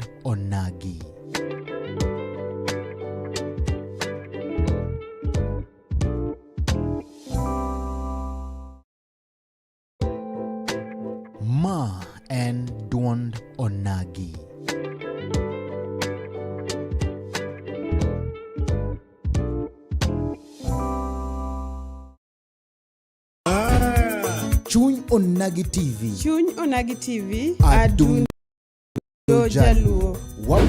duond Onagi. Ma en duond Onagi. Chuny Onagi TV. Chuny Onagi TV. Adundo Jaluo.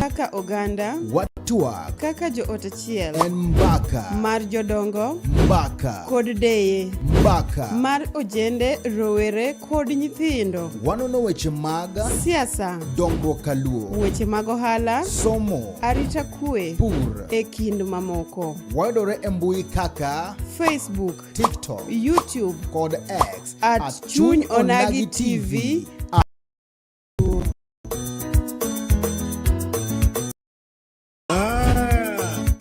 Kaka oganda. Watwak. Kaka joot achiel. En mbaka. Mar jodongo. Mbaka. Kod deye. Mbaka. Mar ojende, rowere kod nyithindo. Wanono weche mag siasa, dongruok kaluo, weche mag ohala, somo, arita kwe, pur, e kind mamoko. Wayudore e mbui kaka Facebook, TikTok, YouTube kod X at Chuny Onagi TV.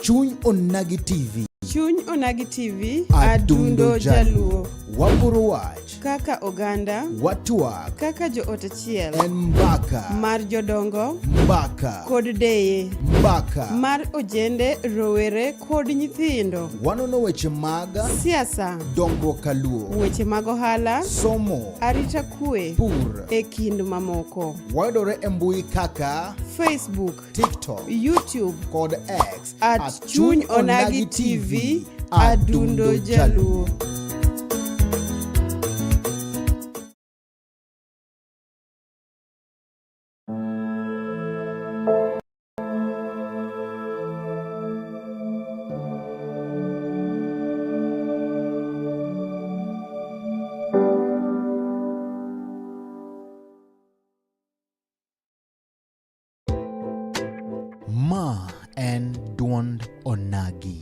Chuny Onagi TV. Chuny Onagi TV. Adundo Adundo Jaluo. Waporo wach Kaka oganda. Watwak Kaka joot achiel. En mbaka. Mar jodongo. Mbaka. Kod deye. Mbaka. Mar ojende, rowere kod nyithindo. Wanono weche mag siasa, dongruok kaluo, weche mag ohala, somo, arita kwe, pur, e kind mamoko. Wayudore e mbui kaka Facebook, TikTok, YouTube kod X at Chuny Onagi TV. Adundo Jaluo. Ma en duond Onagi.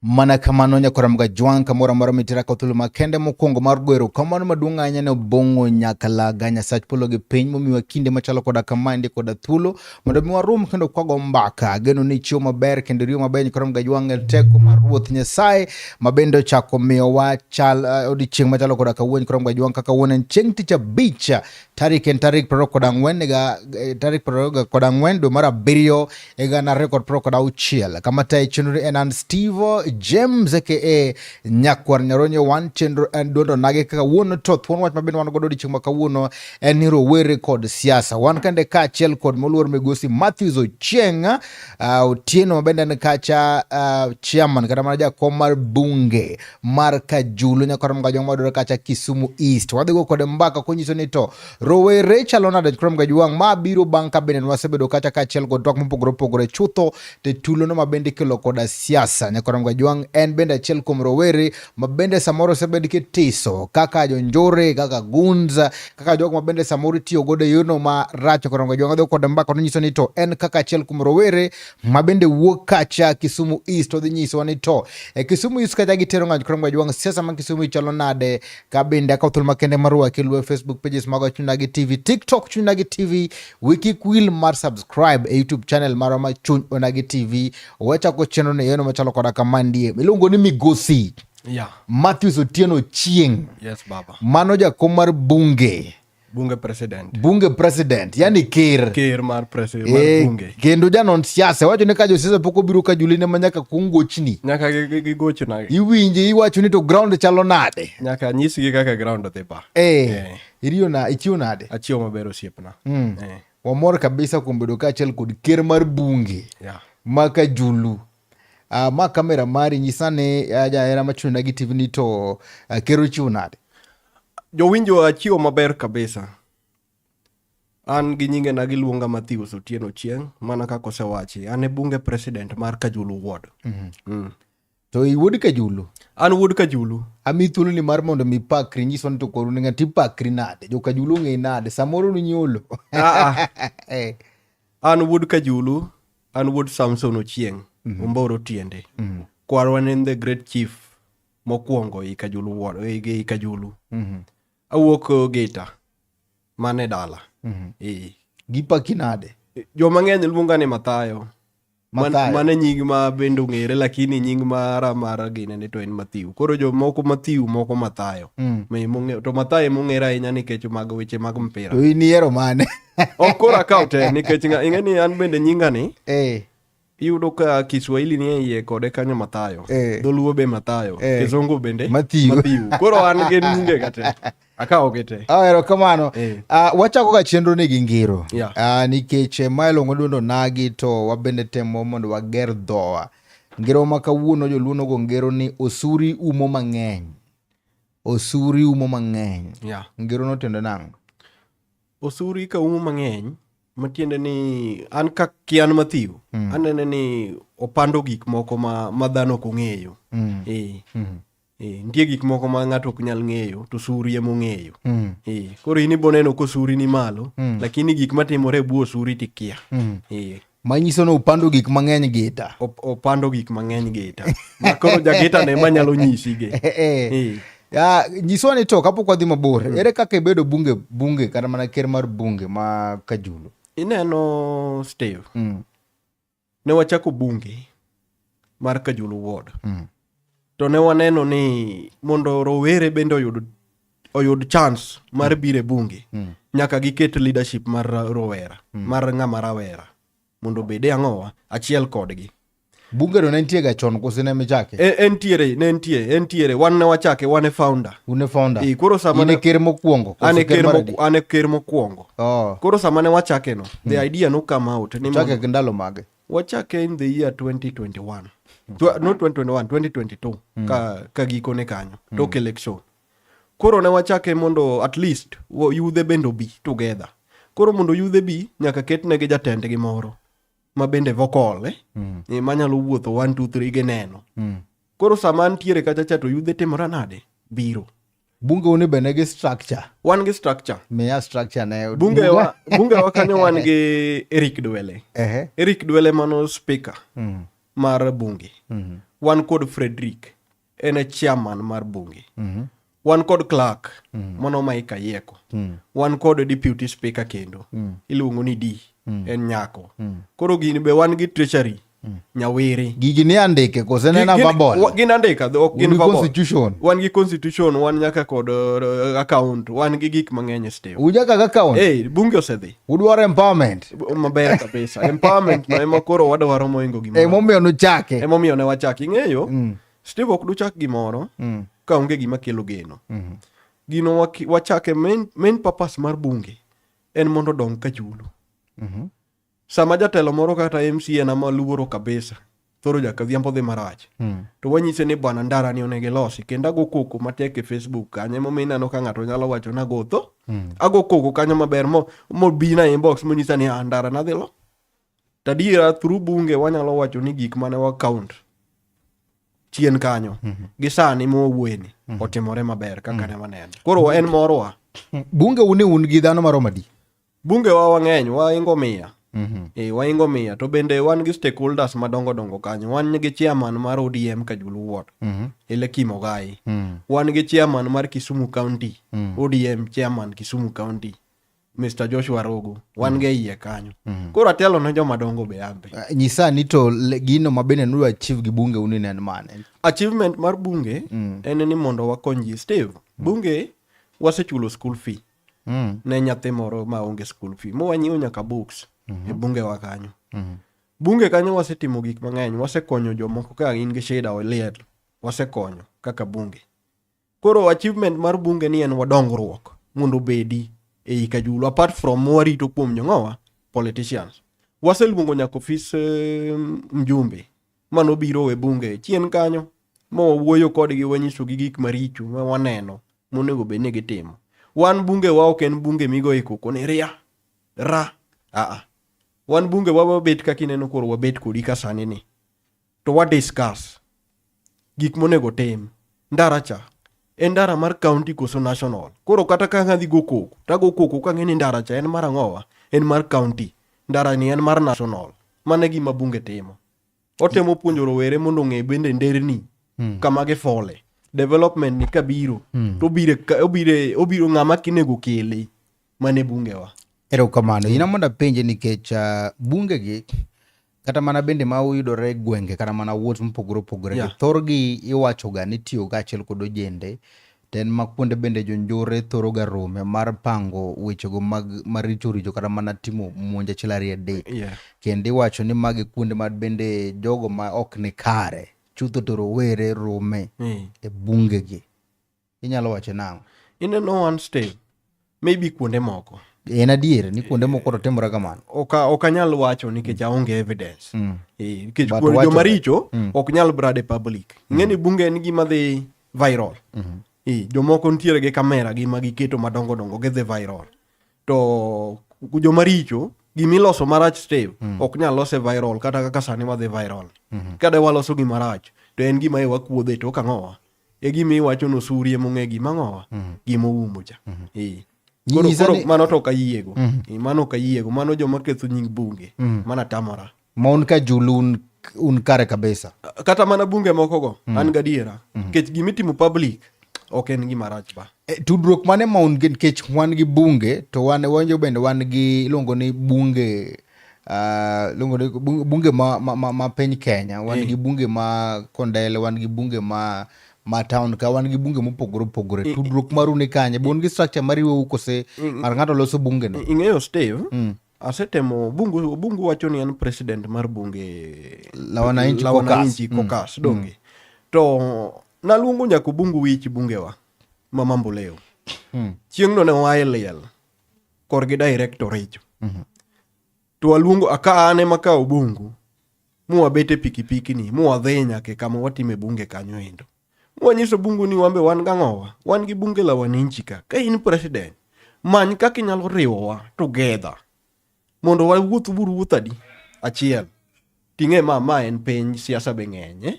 Mana kamano nyakwar Mgajwang' kamoro amora mitira ka thuolo makende mokwongo mar goyo erokamano maduong' ahinya ne Obong'o Nyakalaga Nyasach polo gi piny momiwa kinde machalo koda kamaendi koda thuolo mondo mi warom kendo kwago mbaka. Ageno ni ichiwo maber kendo iriyo maber nyakwar Mgajwang' e teko mar Ruoth Nyasaye ma bende ochako miyowa chal odiechieng' machalo koda kawuono nyakwar Mgajwang' kaka kawuono en chieng' tich abich tarik en tarik 24 ga tarik 24 dwe mar abiriyo e 2026 kama tayo chenro en an Steve James aka Nyakwar Nyaronye wan chenro en duond onagi kaka wuono to thuon wach mabende wan godo odiechieng' ma kawuono en ni rowere kod siasa wan kende kaachiel kod moluor migosi Matthews Ochieng Otieno mabende en kacha chairman kata mana jakom mar bunge mar Kajulu nyakwar Mgajwang' mayudore kacha Kisumu East. Wadhi go kode mbaka konyiso ni to rowere chalo nade nyakwar Mgajwang' ma biro bang' ka bende wasebedo kacha kaachiel kod twak mopogore opogore chutho te tulono ma bende ikelo koda siasa. Nyakwar Mgajwang' en bende achiel kuom rowere ma bende samoro osebed kitiso kaka jonjore, kaka goons, kaka jogo ma bende samoro itiyo godo e yorno marach. Nyakwar Mgajwang' wadhi go kode mbaka nonyiso ni to en kaka achiel kuom rowere ma bende wuok kacha Kisumu East odhi nyisowa ni to e Kisumu East kacha gitero ng'anyo koro Mgajwang' siasa ma Kisumu chalo nade ka bende akawo thuolo makende mar rwaki luwo e Facebook pages magwa Chuny Onagi TV, TikTok Chuny Onagi TV, wi kik wil mar subscribe e YouTube channel marwa ma Chuny Onagi TV. Wachako chenro ni yono machalo koda kama ndie miluongo ni Migosi Matthews Otieno Chieng. Yes, baba. Mano jakom mar bunge Bunge president. Bunge president, yani ker. Ker mar president mar Eh, bunge. Kendo janon siasa wacho ni ka josiasa pok obiro ka Juline ma nyaka kuong gochni. Nyaka gigochna. Iwinje iwacho ni to ground chalo nade? Nyaka nyisgi kaka ground dhi ba. Eh. eh. Iriyo na ichiwo nade? Achiwo maber osiepna. Eh. Wamor kabisa kuom bedo kaachiel kod ker mar bunge. Yeah. Ma Kajulu. Ma kamera mari nyisa ni jahera machunina gi TV ni to ker ochiwo nade? Jowinjo achiwo maber kabisa. An gi nyingena giluonga Mathius Otieno Ochieng', mana kaka osewachi. An e bunge president mar Kajulu Ward. To iwuod Kajulu? An wuod Kajulu. Ami thuolo ni mar mondo mi pakri, nyiswa ni to koru ni ng'ati pakri nade? Jo Kajulu ong'e nade? Samoro nunyolo. An wuod Kajulu, an wuod Samson Ochieng', Omboro Tiende. Kwarwa ne en the great chief mokwongo ei Kajulu Ward, ei Kajulu. Awuok Gita, mane dala. Gipaki nade? Joma ng'eny luonga ni Mathayo. Mathayo. Mane nying ma bende ong'ere, lakini nying mara mar gine ni to en Matthew. Koro jomoko Matthew, moko Mathayo. To Mathayo ema ong'ere ahinya nikech mag weche mag mpira. To in ihero mane? Ok koro akaw te nikech ing'e ni an bende nyinga ni iyudo ka Kiswahili ni e iye kode kanyo Mathayo. Dholuo be Mathayo. Kizungu bende Matthew. Matthew. Koro an gi nyinge ka te. Akawo gi te. Erokamano. Wachako ga chenro ni gi ngero. Nikech ma iluongo ni duond onagi to wabende temo mondo wager dhowa. Ngero ma kawuono joluo nogo ngero ni osuri umo mang'eny. Osuri umo mang'eny. Ngero no tiende nang'o? Osuri ka umo mang'eny, matiende ni an ka kian Matthew, anene ni opando gik moko ma dhano ok ong'eyo. Nitie gik moko ma ng'ato ok nyal ng'eyo, to osuri ema ong'eyo. Koro in iboneno ka osuri ni malo, lakini gik matimore e bwo osuri tikia. Manyiso ni opando gik mang'eny Gita. Opando gik mang'eny Gita. Ma koro ja Gita ne ema nyalo nyisi gi. Ya, nyiswa ni to kapok wadhi mabor, ere kaka ibedo bunge kata mana ker mar bunge ma Kajulu? Ineno Steve. Ne wachako bunge mar Kajulu Ward. To ne waneno ni mondo rowere bende oyud chance mar biro e bunge, nyaka giket leadership mar rowera, mar ng'ama rawera mondo obed e ang'owa achiel kodgi. Bunge no ne nitie ga chon koso ne michake? Entiere, ne nitie, entiere. Wan ne wachake, wan e founder. Un e founder. Koro sama In e ne ker mokwongo, koso An e ker ker mar adi? an e ker mokwongo. Koro sama ne wachake no, the idea no come out ni Chake mondo gi ndalo mage? Wachake in the year 2021. No 2021, 2022, ka gikone kanyo, tok election. Koro ne wachake mondo at least yudhe bende obi together. Koro mondo yudhe bi, nyaka ketnegi jatendgi moro ma bende vocal? Manyalo wuotho 1 2 3 gi neno. Koro sama antiere kacha cha to yudhe timore nade? Biro. Bunge uni be nigi structure. Wan gi structure. Miya structure ne. Bunge wa kanyo wan gi Eric Dwele. Eric Dwele mano speaker mar bunge. Wan kod Frederick, en e chairman mar bunge. Wan kod clerk, mano Mike Ayieko. Wan kod deputy speaker kendo, iluongo ni D, en nyako. Koro gini be wan gi treasury, Nyawere. Gigi ni andike kose ne na verbal? Gin andika, ok gin Un gi verbal. constitution? Wan gi constitution, wan nyaka kod account, wan gi gik mang'eny e Steve. Un nyaka gi account? Bunge osedhi. Udwaro empowerment? Maber kabisa. Empowerment no ema koro wadwaro moingo gimoro. Emomiyo nuchake. Emomiyo ne wachake. Ing'eyo, Steve ok duchak gimoro ka onge gima kelo geno. Gino wachake main purpose mar bunge en mondo odong Kajulu. Sama jatelo moro kata MCA na maluoro kabisa, thoro Jakadhiambo dhi marach. To wanyise ni bwana ndara ni onego ilosi, kendo ago koko matek e Facebook kanyo, emomiyo ineno ka ng'ato nyalo wacho ni ago tho. Ago koko kanyo maber mobi na inbox monyisa ni ndara nadhi lo. To adiera through bunge wanyalo wacho ni gik mane wa count chien kanyo gi sani mwawuoye ni otimore maber kaka ne waneno. Koro en morwa. Bunge un ni un gi dhano maromo adi? Bunge wa wang'eny, waingo 100. Waingo 100. To bende wan gi stakeholders madongo dongo kanyo. Wan gi chairman mar ODM Kajulu Ward, Eliakim Ogai. Wan gi chairman mar Kisumu County, ODM chairman Kisumu County, Mr. Joshua Rogo. Wan gi e iye kanyo. Koro atelo ne joma dongo be ambe. Nyisa ni to gino ma bende nudwa achieve gi bunge uni ne en mane? Achievement mar bunge en ni mondo wakony ji. Steve, bunge wasechulo school fee. Ne nyathi moro ma onge school fee mowanyiewo nyaka books e bunge wa kanyo. Bunge kanyo wasetimo gik mang'eny, wasekonyo jomoko ka in gi shida oliel, wasekonyo kaka bunge. Koro achievement mar bunge ni en wadongruok mondo obedi ei Kajulu apart from mwarito kuom jong'owa politicians. Waseluongo nyaka ofis mjumbe manobiro e bunge chien kanyo mowuoyo kodgi wanyisogi gik maricho ma waneno monego bed ni gitimo. Wan bunge wa ok en bunge migoye koko ni ria ra aa. Wan bunge wa wabet kaka ineno koro wabet kodi ka sani ni to wa discuss gik monego tim. Ndara cha en ndara mar county koso national? Koro kata ka adhi go koko tago koko kang'e ni ndara cha en mar ang'owa, en mar county, ndara ni en mar national. Mano e gima bunge timo. Otemo puonjo rowere mondo ong'e bende nderni kama gifole. Development ni kabiro to obiro ng'ama kinego kele mane bungewa. Erokamano. Ina mondo apenje nikech bunge gi kata mana bende ma uyudore e gwenge kata mana wards mopogore opogore thorgi iwacho ga ni tiyo kaachiel kod ojende to en ma kuonde bende jonjore thoro ga rome mar pango wechego mag maricho richo kata mana timo monj achiel ariyo adek. Kendo iwacho ni magi kuonde ma bende jogo ma ok ni kare chutho to rowere rome e bungegi. Inyalo wacho nang'o? Ineno one step maybe kuonde moko En adier ni kuonde moko to timore kamano. Ok anyal wacho nikech aonge evidence. Nikech kuonde joma richo ok nyal brade public. Ing'e ni bunge en gima dhi viral. Jomoko nitiere gi kamera gi ma giketo madongo dongo gidhi viral. To joma richo gimiloso marach Steve ok nyal lose viral kata kaka sani wadhi viral. Ka de waloso gima rach to en gima e wakuodhe to ang'owa. E gima iwacho no suri emong'e gima ang'owa gima oumo cha. Koro mano to ok ayiego. Mano ok ayiego. Mano joma ketho nying bunge. Mano atamora. Ma un ka Julu un kare kabisa. Kata mana bunge moko go an gadiera. Nikech gimitimo public ok en gima rach ba. Tudruok mane ma un nikech wan gi bunge to wan wanjo bende wan gi iluongo ni bunge iluongo ni bunge ma piny Kenya, wan gi bunge ma Kondele, wan gi bunge ma town ka, wan gi bunge mopogore opogore. Tudruok maru ni kanye? Be un gi structure mariwou kose ng'ato ng'ato loso bunge ne? Ing'eyo Steve, asetemo bungu wacho ni en president mar bunge La Wananchi La Caucus. Wananchi Caucus, donge. To naluongo nyaka Obungu wich bungewa ma Mamboleo. Chieng'no ne waa e liel korgi directorate. To aluongo aka an ema ka Obungu mwabet e pikipiki ni mwadhi nyaka kama watime bunge kanyo endo. Mwanyiso Bungu ni wambe wan gang'owa, wan gi bunge la wananchi ka. Ka in president, many kaka inyalo riwowa together mondo wawuoth buru wuoth adi achiel. Ting'e ma en piny siasa be ng'eny eh?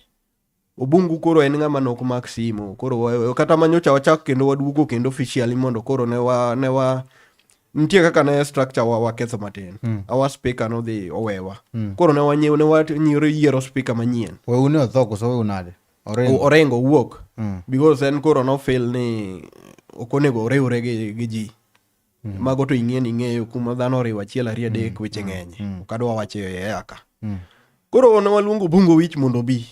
Obungu koro en ng'ama nok mak simu koro kata manyocha wachak kendo waduogo kendo officially mondo koro ne wa nitie kaka ne structure wa waketho matin. Our speaker nodhi owewa. Koro ne wanyiewo ne wanyiewo yiero speaker manyien. Wewu ni otho koso wewu nade? Orengo. Orengo wuok. Because en koro no feel ni ok onego oriwre gi ji. Mago to ing'e ni ing'eyo kuma dhano oriwo achiel ariyo adek weche ng'eny. Ok adwa wacho e aka. Koro ne waluongo Obungo wich mondo obi.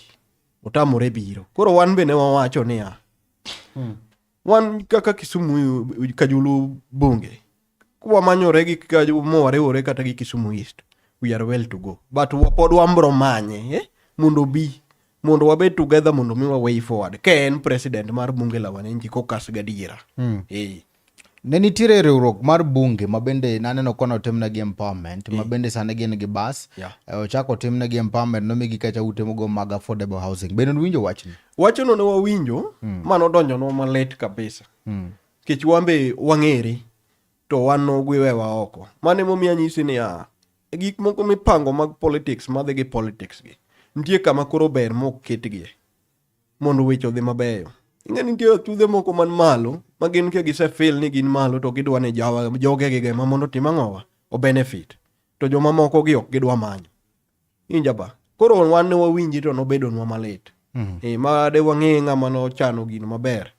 Otamore biro. Koro wan be ne wawacho niya. Wan kaka Kisumu Kajulu bunge. Kwamanyore gi mowariwore kata gi Kisumu East. We are well to go. But pod wambro manye mondo obi. Mondo wabed together mondo mi wa way forward. Ka en president mar bunge la wananchi Caucus gadiera. Ne nitiere riwruok mar bunge ma bende naneno ka notimnegi empowerment ma bende sani gin gi bas. Ochako otimnegi empowerment nomigi kacha ute mogo mag affordable housing. Bende nuwinjo wachni? Wachono ne wawinjo ma nodonjonwa malit kabisa. Nikech wan be wang'ere to wan nogwiwewa oko. Mano emomiyo anyisi niya, gik moko mipango mag politics madhi gi politics gi nitie kama koro ber mok ketgie mondo weche odhi mabeyo. Ing'e ni nitie achudhe moko man malo ma gin ka gise feel ni gin malo to gidwa ni jogegi go ema mondo otim ang'owa o benefit to joma moko gi ok gidwa manyo. Inja ba. Koro wan ne wawinji to nobedonwa malit. Ma de wang'e ng'ama nochano gino maber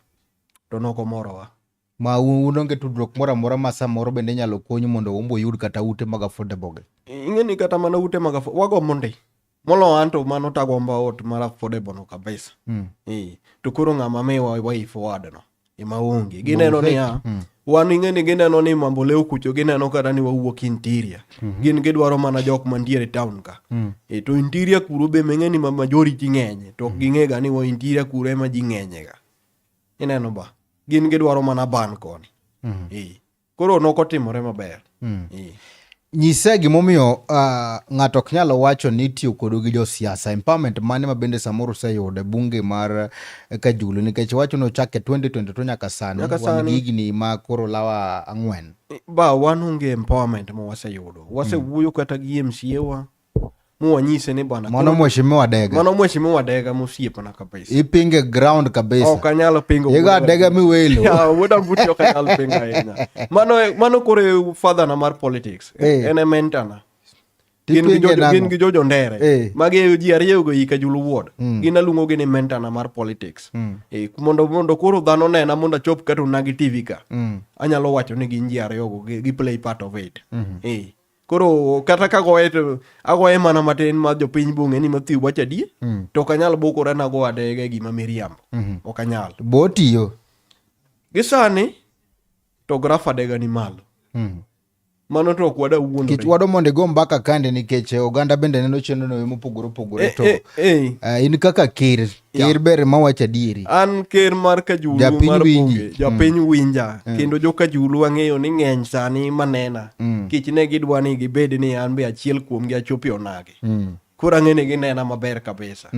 to nokomorowa. Ma un onge tudruok moro amora ma samoro bende inyalo konyu mondo umbo uyud kata ute mag affordable gi. Ing'e ni kata mana ute mag wagombo ndi. Molo an to mano tagombo ot mar affordable no kabisa. To koro ng'ama miwa way forward no. Ema onge. Gineno niya, wan ing'e ni gineno ni Mamboleo kucho gineno kata ni wawuok interior. Gin gidwaro mana jok mantiere town ka. E, to interior kuro be ming'e ni ma majority ng'enye to ok ging'e ga ni wa interior kuro ema ji ng'enye ga. Ineno ba? Gin gidwaro mana ban koni. E. Koro nokotimore maber. E. Nyisa gimomiyo ng'ato ok nyal wacho ni itiyo kodu gi josiasa. Empowerment mane ma bende samoro useyudo e bunge mar Kajulu nikech wacho ni ochak e 2022 nyaka sani. Nyaka Wan gi sani. higni ma koro lawa ang'wen. Ba wan onge empowerment ma waseyudo. Wasewuoyo kata gi MCA wa mwanyise ni bana. Mano mheshimiwa Dega. Mano mheshimiwa Dega mosiepna kabisa. Ipinge ground kabisa. Ok anyal pingo. Igo Dega miwelo. Ya, wuod Ambuti ok anyal pingo ahinya. Mano mano koro e father na mar politics. Eh. En e mentor na. Gin gi Tipinge Jojo, nang'o? gin gi Jojo Ndere. Eh. Magi e ji ariyo go i Kajulu Ward. Gin aluongo gi ni mentor na mar politics. Eh, mondo koro dhano nena mondo achop kata Onagi TV ka. Anyalo wacho ni gin ji ariyo go gi play part of it. Eh. Koro kata ka goye to agoye mana matin ma jopiny bong'e ni Matthew wacho adier. To ok anyal bukora nago adega e gima miriambo. Ok anyal. Bo tiyo. Gi sani to graph adega ni malo. Mano to ok wada wuondore. Kech wado mondo igo mbaka kande nikech oganda bende neno chenro no mopogore opogore to Eh, in kaka ker, ker ber mawacho adieri. An ker mar Kajulu Japiny mar winji. bunge, japiny winja kendo jo Kajulu ang'eyo ni ng'eny sani manena kech ne gidwa ni gibed ni an be achiel kuomgi achopi onagi. Koro ang'e ni ginena maber kabisa.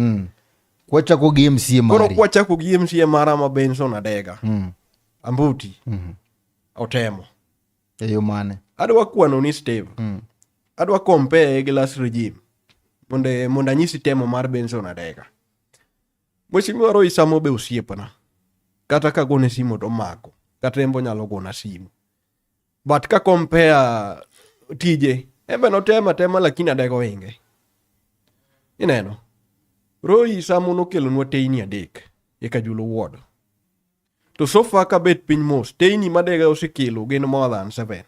Kwachako gi MCA Koro mari. kwachako gi MCA mara ma Benson Adega. Ambuti. Otemo. E yo mane? Adwa kwano ni Steve. Adwa compare gi last regime. Mondo anyisi temo mar Benson Adega. Mheshimiwa Roy Samo be osiepna. Kata ka gone simu to omako. Kata en be onyalo gona simu. But ka compare tije, en be notemo atema lakini Adega ohinge. Ineno? Roy Samo nokelonwa teyni 3 e Kajulu Ward. To so far ka bet piny mos, teyni ma Adega osekelo gin more than 7.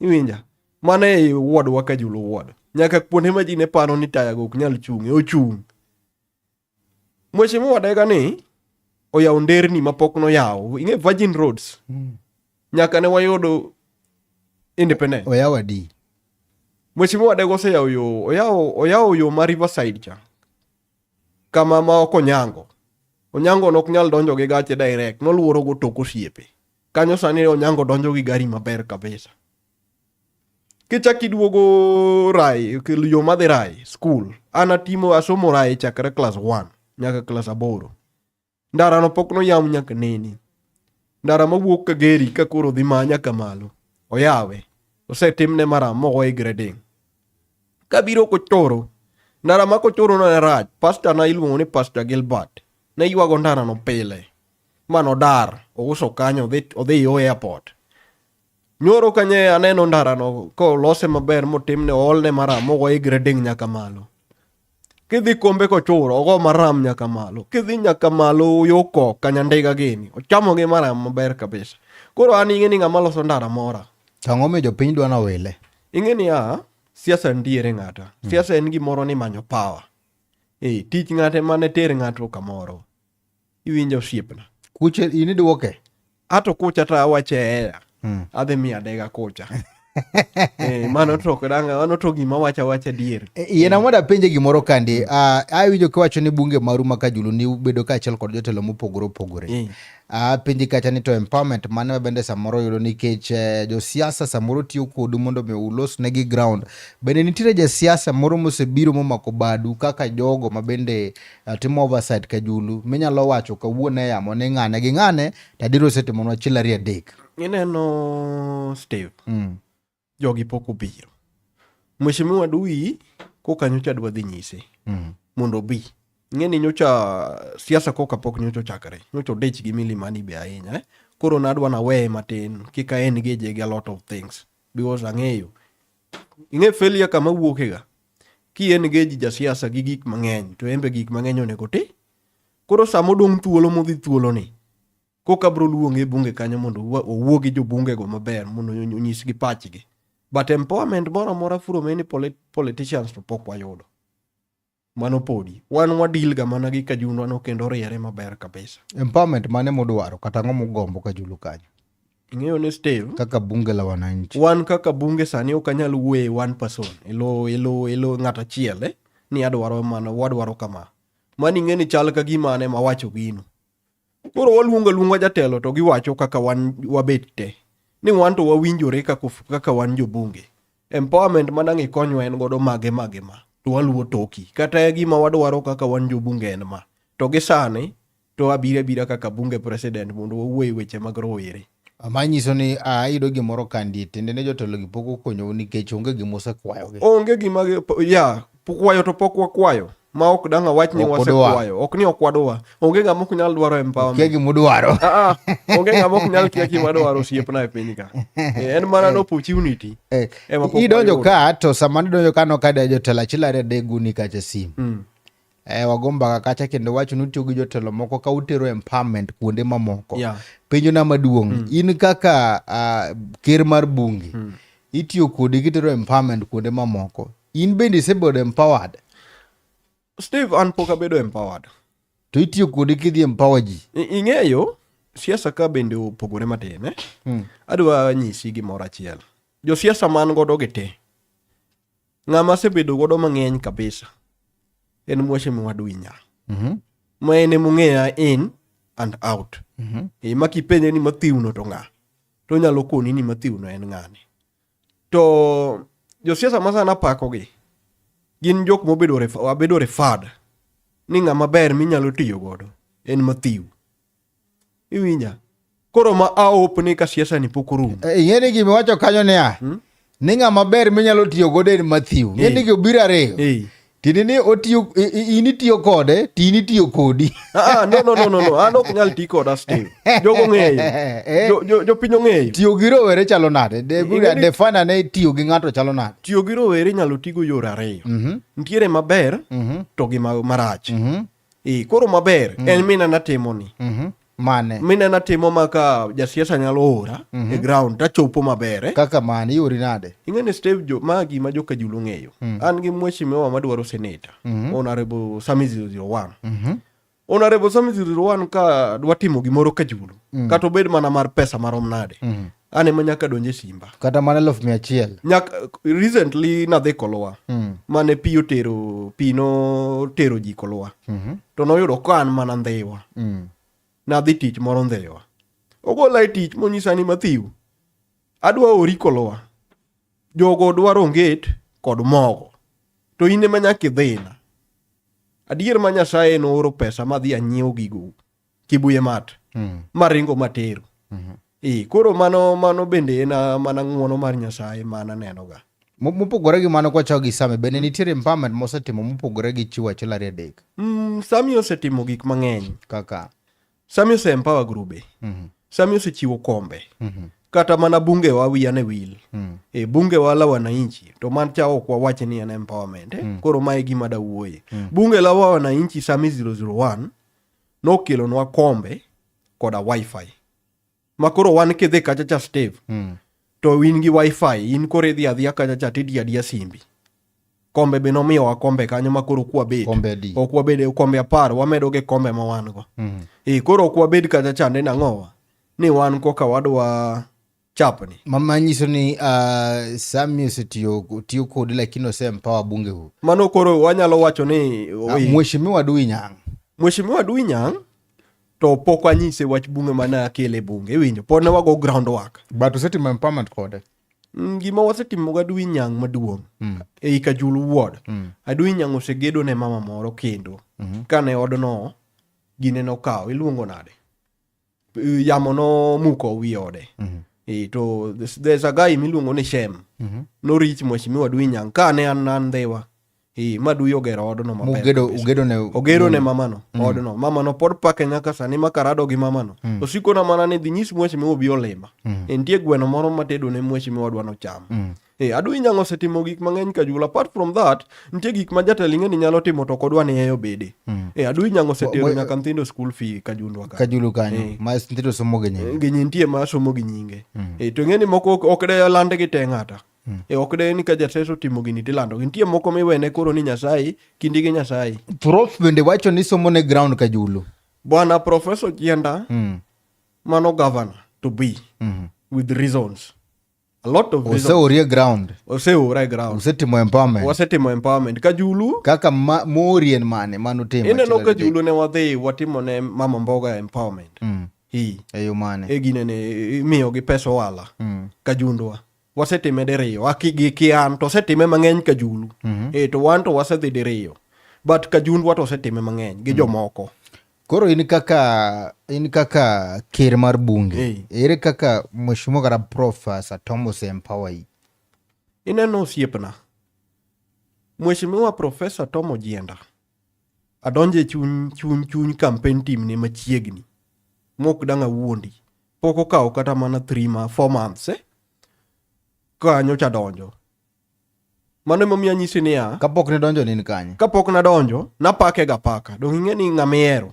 Iwinja? Mano e ward wa Kajulu Ward. Nyaka kuonde ma ji ne paro ni taya go ok nyal chung', ochung'. Mheshimiwa Adega ni oyawo nderni mapok noyawo. Ing'e Virgin Roads. Nyaka ne wayudo independence. Oyawo adi? Mheshimiwa Adega oseyawo yo, oyawo yo ma Riverside cha. Kama ma ok Onyango. Onyango nok nyal donjo gi gache direct, noluoro go tok osiepe. Kanyo sani Onyango donjo gi gari maber kabisa. Kichak iduogo Rai, yo madhi Rai, school. An atimo asomo Rai chakre class 1 nyaka class 8. Ndara no pok noyaw nyaka nene. Ndara mawuok Kageri ka koro dhi ma nyaka malo. Oyawe. Osetimne maram mogoye grading. Kabiro Kochoro, ndara ma Kochoro no ne rach. Pastor na iluongo ni Pastor Gilbert. Ne ywago ndara no pile. Ma nodar, ouso kanyo odhi yo airport. Nyoro kanye aneno ndara no kolose maber motimne oolne maram mogoye grading nyaka malo. Kidhi Kombe Kochuro ogo maram nyaka malo. Kidhi nyaka malo yo Kok Kanyandiga gini ochamo gi maram maber kabisa. Koro an ing'e ni ng'ama loso ndara mora. To ang'o miyo jopiny dwa nowile? Ing'e niya, siasa nitiere ng'ata. Siasa en gimoro ni manyo power. Tich ng'ate mane ter ng'ato kamoro. Iwinjo osiepna. Kuche in idwoke? Ato kucha to awache eya. Adhi miyo Adega kucha. Mano to ok dang', mano to gima wacho awacha adier. Yiena mondo apenje gimoro kandi. Awinjo kiwacho ni bunge maru ma Kajulu ni ubedo kaachiel kod jotelo mopogore opogore. Apenji kacha ni to empowerment mane ma bende samoro yudo nikech josiasa samoro tiyo kodu mondo mi ulos negi ground. Bende nitiere jasiasa moro mosebiro momako badu kaka jogo ma bende timo oversight Kajulu minyalo wacho kawuono e yamo ni ng'ane gi ng'ane to adier osetimonwa achiel ariyo adek. Ineno Steve, jogi pok obiro. Mheshimiwa Dui koka nyocha dwa dhi nyise mondo obi. Ing'e ni nyocha siasa koka pok nyocha ochakre. Nyocha odich gi Milimani be ahinya. Koro nadwa naweye matin kik a engage gi a lot of things because ang'eyo. Ing'e failure kama wuoke ga. Ki engage jasiasa gi gik mang'eny to en be gik mang'eny onego ti. Koro sama odong' thuolo modhi thuolo ni koka bro luonge e bunge kanyo mondo owuo gi jobunge go maber mondo onyisgi pachgi. But empowerment moro amora from any politicians to pok wayudo. Mano podi. Wan wadil ga mana gi kajundwa no kendo oriere maber kabisa. Empowerment mane mudwaro kata ang'o mugombo Kajulu kanyo? Ing'eyo ni Steve, Kaka bunge la wananchi. wan kaka bunge sani ok anyal wuoye e one person elo elo elo ng'at achiel eh? Ni adwaro mano wadwaro kama. Mano ing'e ni chal ka gima an ema awacho gino. Koro waluongo aluonga jatelo to giwacho kaka wan wabet te. Ni wan to wawinjore kaka, kaka wan jobunge. Empowerment ma dang' ikonywa en godo mage mage ma. To waluwo toki. Kata gima wadwaro kaka wan jobunge en ma. To gi sani to abiro abira kaka bunge president mondo wawuo e weche mag rowere. Ma nyiso ni ayudo gimoro kandie tiende ne jotelo gi pok okonyou nikech onge gima osekwayogi. Onge gima ya kwayo to pok wakwayo ma ok dang' awach ni wasekwayo. Ok ni ok wadwa. Onge ng'ama ok nyal dwaro empowerment. Kia gima udwaro. Ah, ah, onge ng'ama ok nyal kia gima dwaro osiepna e piny ka. Eh, en mana no opportunity. Eh, idonjo ka to sama nidonjo ka nokade jotelo achiel ariyo adek guni kacha simu. Mm. Eh, wago mbaka kacha kendo wacho ni utiyo gi jotelo moko ka utero empowerment kuonde mamoko. Yeah. Penjo na maduong', in kaka ker mar bunge, itiyo kodi kitero empowerment kuonde mamoko. In bende isebedo empowered? Steve, an pok abedo empowered. To itiyo kodi kidhi empower ji? Ing'eyo, siasa ka bende opogore matin, eh? Adwa nyisi gimoro achiel. Josiasa man godo gi te, Ng'ama asebedo godo mang'eny kabisa en Mheshimiwa Dwinya. Ma en emong'eya in and out. E, ma kipenje ni Mathiw no to ng'a? To onyalo koni ni Mathiw no en ng'ane. To josiasa ma sana pakogi gin jok mobedo abedo referred ni ng'ama ber minyalo tiyo godo en Mathiw. Iwinja? Koro ma aop ni ka siasa ni pok orumo. Eh, ing'e ni gima iwacho kanyo niya, ni ng'ama ber minyalo tiyo godo en Matthew. Ing'e ni obiro ariyo. Tiende ni otiyo in itiyo kode, to in itiyo kodi. Ah, ah, no, no, no, no, no. An ok nyal ti koda Steve. Jogo ong'eyo. Jo piny ong'eyo. Tiyo gi rowere chalo nade? Define ane tiyo gi ng'ato chalo nade? Tiyo gi rowere inyalo tigo yore ariyo. Nitiere maber to gi marach. Koro maber en minena timo ni. Mane? Minena timo ma ka jasiasa nyalo ora e ground tachopo maber. Kaka mane? Iori nade? Ing'e ni Steve jo, ma gima joka Julu ng'eyo. An gi mheshimiwa madwaro senator, Honorable Sami 001. Honorable Sami 001 ka dwa timo gimoro ka Julu, kata obed mana mar pesa marom nade. An ema nyaka donje simba. Kata mana 100,000. Nyaka recently nadhi Kolwa. Mane pi otero, pi notero ji Kolwa. To noyudo ka an mana Ndhiwa. Nadhi tich moro Ndhiwa. Ogola e tich monyisa ni Mathiw, adwa ori Kolwa. Jogo dwaro onget kod mogo. To in ema nyaka idhina. Adier ma Nyasaye nooro pesa madhi anyiew gigo Kibuye Mart. Maringo matero. Koro mano bende en mana ng'uono mar Nyasaye ma anenoga. Mopogore gi mano kwachako gi Sami, bende nitiere empowerment mosetimo mopogore gi chiwo achiel ariyo adek? Sami osetimo gik mang'eny. Kaka? Sami ose empower grube. Sami osechiwo kombe. Kata mana bunge wa wiya ne wil. Bunge wa la wananchi to man cha ok wawach ni en empowerment. Koro mae gima dawuoye. Bunge la wananchi Sami 001 nokelonwa kombe koda wifi. Ma koro wan kidhi kacha cha Steve, to in gi wifi, in koro idhi adhiya kacha cha tidiyo adiya simbi. Kombe be nomiyowa kombe kanyo ma koro kwabet. Kombe adi? Ok wabed kombe 10, wamedo gi kombe ma wan go. Koro ok wabed kacha chande nang'owa? Ni wan koka wadwa chapni. Ma nyiso ni Sami osetiyo tiyo kodi lakini ose empower bunge hu. Mano koro wanyalo wacho ni Mheshimiwa Dui Nyang'. Mheshimiwa Dui Nyang' to pok anyise wach bunge mana akele bunge, iwinjo? Pod ne wago ground work. But usetimo empowerment kode? Gima wasetimo ga Adui Nyang' maduong' ei Kajulu ward. Adui Nyang' osegedo ne mama moro kendo. Kane odno gine nokawo, iluongo nade? Yamo nomuko wi ode. To there's a guy miluongo ni Shem. Norich Mheshimiwa Adui Nyang' kane an Ndhiwa. Ma Adui ogero odno maber kabisa. Ugedo ne Ogero ne mamano odno. Mamano pod pake nyaka sani ma karado gi mamano. Osikona mana ni dhi nyis Mheshimiwa obi olima. Nitie gweno moro matedo ne Mheshimiwa dwa nocham. Adui Nyang' osetimo gik mang'eny Kajulu. Apart from that, nitie gik ma jatelo ing'e ni nyalo timo to ok odwa ni eyo obede. Adui Nyang' osetero nyaka nyithindo school fee Kajundwa ka. Kajulu kanyo, ma nyithindo somo gi nyinge. Gi nitie ma somo gi nyinge. To ing'e ni moko ok de land gi te ng'ata. E ok de ni ka jatesa otimo gini tilando. Nitie moko miwene koro ni Nyasaye, kindi gi Nyasaye. Prof bende wacho ni somo ne ground Kajulu. Bwana Professor Ojienda, mano governor to be with reasons. A lot of reasons. Oseorie ground. Oseora e ground. Usetimo empowerment. Wasetimo empowerment. Kajulu, Kaka ma, moori en mane manutimo? ineno achiel adek? Kajulu ne wadhi watimo ne mama mboga empowerment. Hii. E yo mane? E gine ne imiyogi pesa ohala. Kajundwa. Wasetime diriyo. Aki gi ki an to osetime mang'eny Kajulu. E to wan to wasedhi diriyo. But Kajundwa to osetime mang'eny gi jomoko. Koro in kaka ker mar bunge. Ere kaka Mheshimiwa kata Professor Tom ose empower yi? Ineno osiepna. Mheshimiwa Professor Tom Ojienda. Adonje chuny chuny chuny campaign team ne machiegni. Mok dang' awuondi. Pok okawo kata mana 3 ma 4 months eh? Ka nyocha donjo. Mano emomiyo anyisi niya, Kapok ne donjo ni in kanye? Kapok nadonjo, napake ga paka. Dong' ing'e ni ng'ama ihero.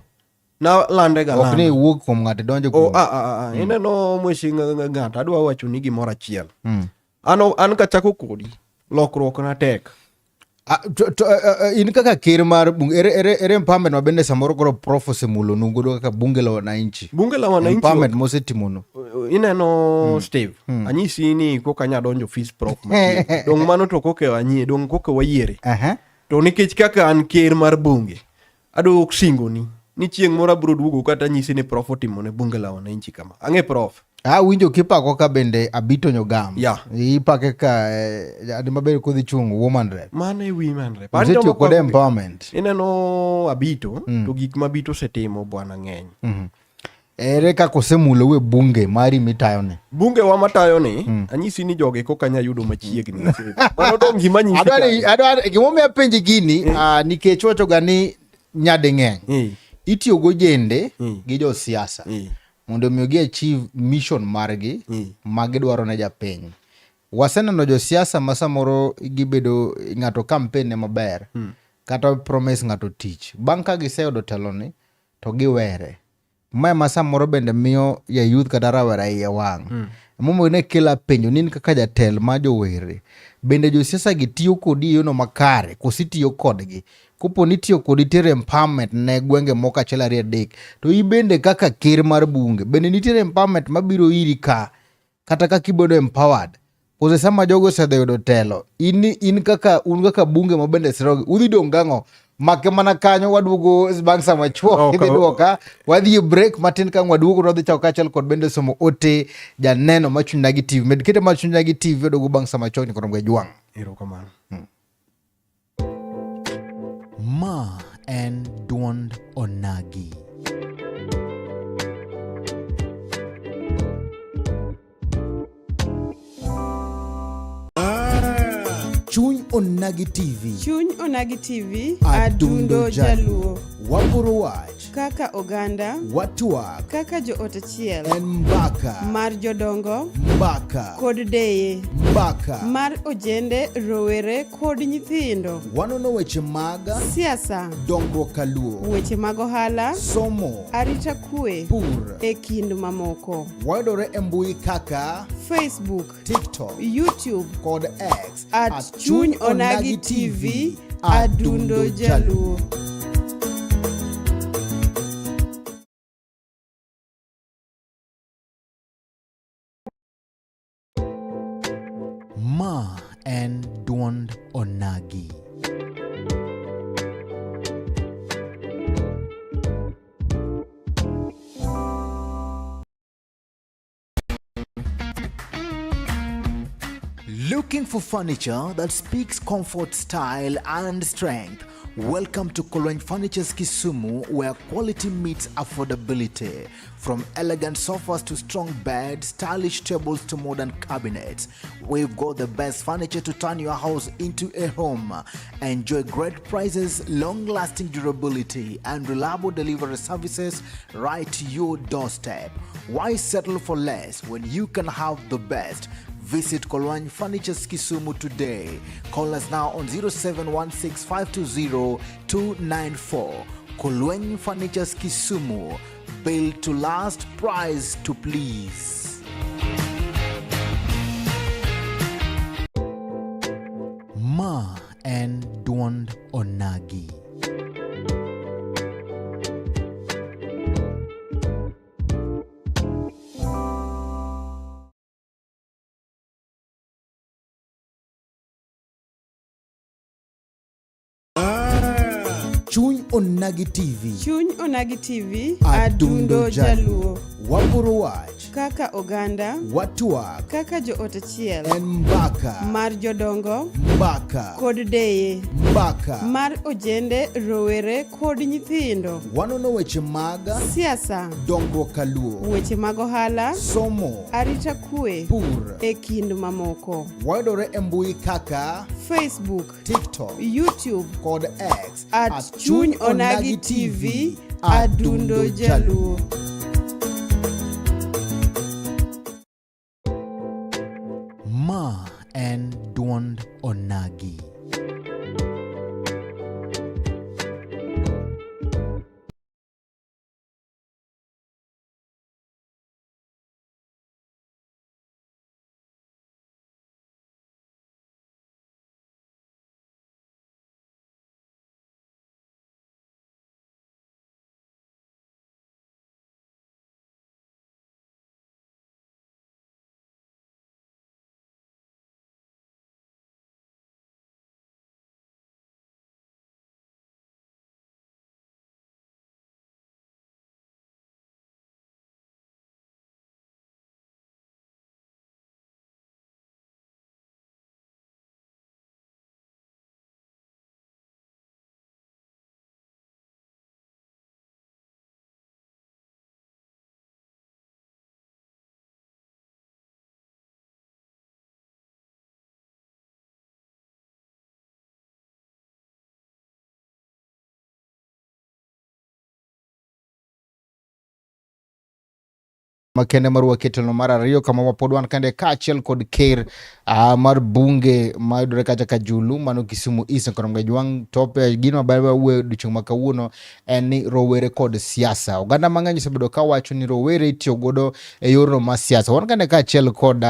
Nalande ga Ok ni landa. iwuok kuom ng'ato idonjo Oh, kuom. ah, ah, ah. Ineno mweshi ng'ato, adwa wacho ni gimoro achiel. An kachako kodi, lokruok na tek. Ah, to in kaka ker mar bunge, ere empowerment ma bende samoro koro prof osemulonu godo kaka bunge la wananchi? Bunge la wananchi Empowerment mosetimonu. Ineno Steve, anyisi ni koka anya donjo fees prof machiegni. Dong' mano to koka anyie, dong' koka wayiere. To nikech kaka an ker mar bunge, adwa singoni ni chieng' moro abiro duogo kata anyisi ni prof otimo ne bunge la wananchi kama. Ang'e prof. Ah, winjo kipako ka bende Abito Nyogam. Ipake ka adi maber kodhi chung' woman rep. Mano e women rep. An Osetiyo joma kode pako- empowerment. Ineno Abito, to gik ma Abito osetimo bwana ng'eny. Ere kaka osemulou e bunge mari mitayoni? Bunge wa matayo ni, anyisi ni jogi koka nya yudo machiegni. Mano dong' gima anyisi kanyo. Adwani gimomiyo apenji gini, nikech wachoga ni nyading'eny itiyo gojende gi josiasa mondo omi gi achieve mission margi ma gidwaro ne japiny. Waseneno josiasa ma samoro gibedo ng'ato campaign ne maber kata promise ng'ato tich. Bang' ka giseyudo teloni to giwere. Mae ma samoro bende miyo ya youth kata rawera iye wang'. Emomiyo ne kela penjo ni in kaka jatelo mar jowere, bende josiasa gi tiyo kodi e yono makare koso itiyo kodgi? Kopo ni itiyo kodi tero empowerment ne gwenge moko achiel ariyo adek, to in bende kaka ker mar bunge, bende nitiere empowerment mabiro iri ka kata kaka ibedo empowered? Kose sama jogo osedhi yudo telo, in kaka un kaka bunge ma bende sirogi, udhi dong' gang'o? Make mana kanyo waduogo bang' sama chuok idhi duoka, wadhi e break matin ka waduogo to wadhi chako kaachiel kod bende somo ote janeno ma Chuny Onagi TV. Med kete mar Chuny Onagi TV waduogo bang' sama chuok ni kod Jwang'. Erokamano. Ma en duond Onagi. Chuny Onagi TV. Chuny Onagi TV, Adundo Adundo Jaluo. Waporo wach. Kaka oganda. Watwak. Kaka joot achiel. En mbaka. Mar jodongo. Mbaka. Kod deye. Mbaka. Mar ojende, rowere kod nyithindo. Wanono weche mag siasa, dongruok kaluo, weche mag ohala, somo, arita kwe, pur, e kind mamoko. Wayudore e mbui kaka Facebook, TikTok, YouTube kod X at Chuny Onagi TV, Adundo Jaluo. Ma en duond Onagi. Looking for furniture that speaks comfort, style, and strength? Welcome to Kolweny Furnitures Kisumu, where quality meets affordability. From elegant sofas to strong beds, stylish tables to modern cabinets, we've got the best furniture to turn your house into a home. Enjoy great prices, long-lasting durability, and reliable delivery services right to your doorstep. Why settle for less when you can have the best? Visit Kolwany Furnitures Kisumu today. Call us now on 0716520294. Kolwany Furnitures Kisumu. Built to last, price to please. en duond onagi. Chuny Onagi TV. Chuny Onagi TV. Adundo Adundo Jaluo. Waporo wach. Kaka oganda. Watwak. Kaka joot achiel. En mbaka. Mar jodongo. Mbaka. Kod deye. Mbaka. Mar ojende, rowere kod nyithindo. Wanono weche mag Siasa. dongruok kaluo. Weche mag ohala. Somo. Arita kwe. Pur. E kind mamoko. Wayudore e mbui kaka Facebook. TikTok, YouTube kod X at Chuny Onagi TV Adundo Jaluo. Ma en duond Onagi. Makende mar waketelo mar ariyo kama wapod wan kande kaachiel kod ker mar bunge mayudore kacha Kajulu mano Kisumu East kod Mgajwang' tope gino maber wawuoyo odiochieng' ma kawuono en ni rowere kod siasa. Oganda mang'eny osebedo ka wacho ni rowere itiyo godo e yorno mar siasa. Wan kande kaachiel kod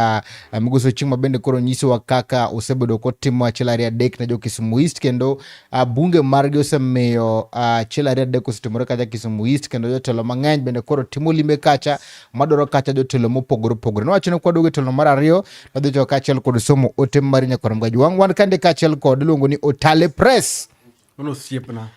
Migosi Ochieng' ma bende koro nyisowa kaka osebedo kotimo achiel ariyo adek ne jo Kisumu East kendo bunge margi osemiyo achiel ariyo adek osetimore kacha Kisumu East kendo jotelo mang'eny bende koro timo limbe kacha madwaro kacha jotelo mopogore opogore. Nowacho ni kwaduogo e telo mar ariyo wadhi chako kaachiel kod somo ote mar nyakwar Mgajwang'. Wan kande kaachiel kod iluongo ni Otale Press. Mano osiepna.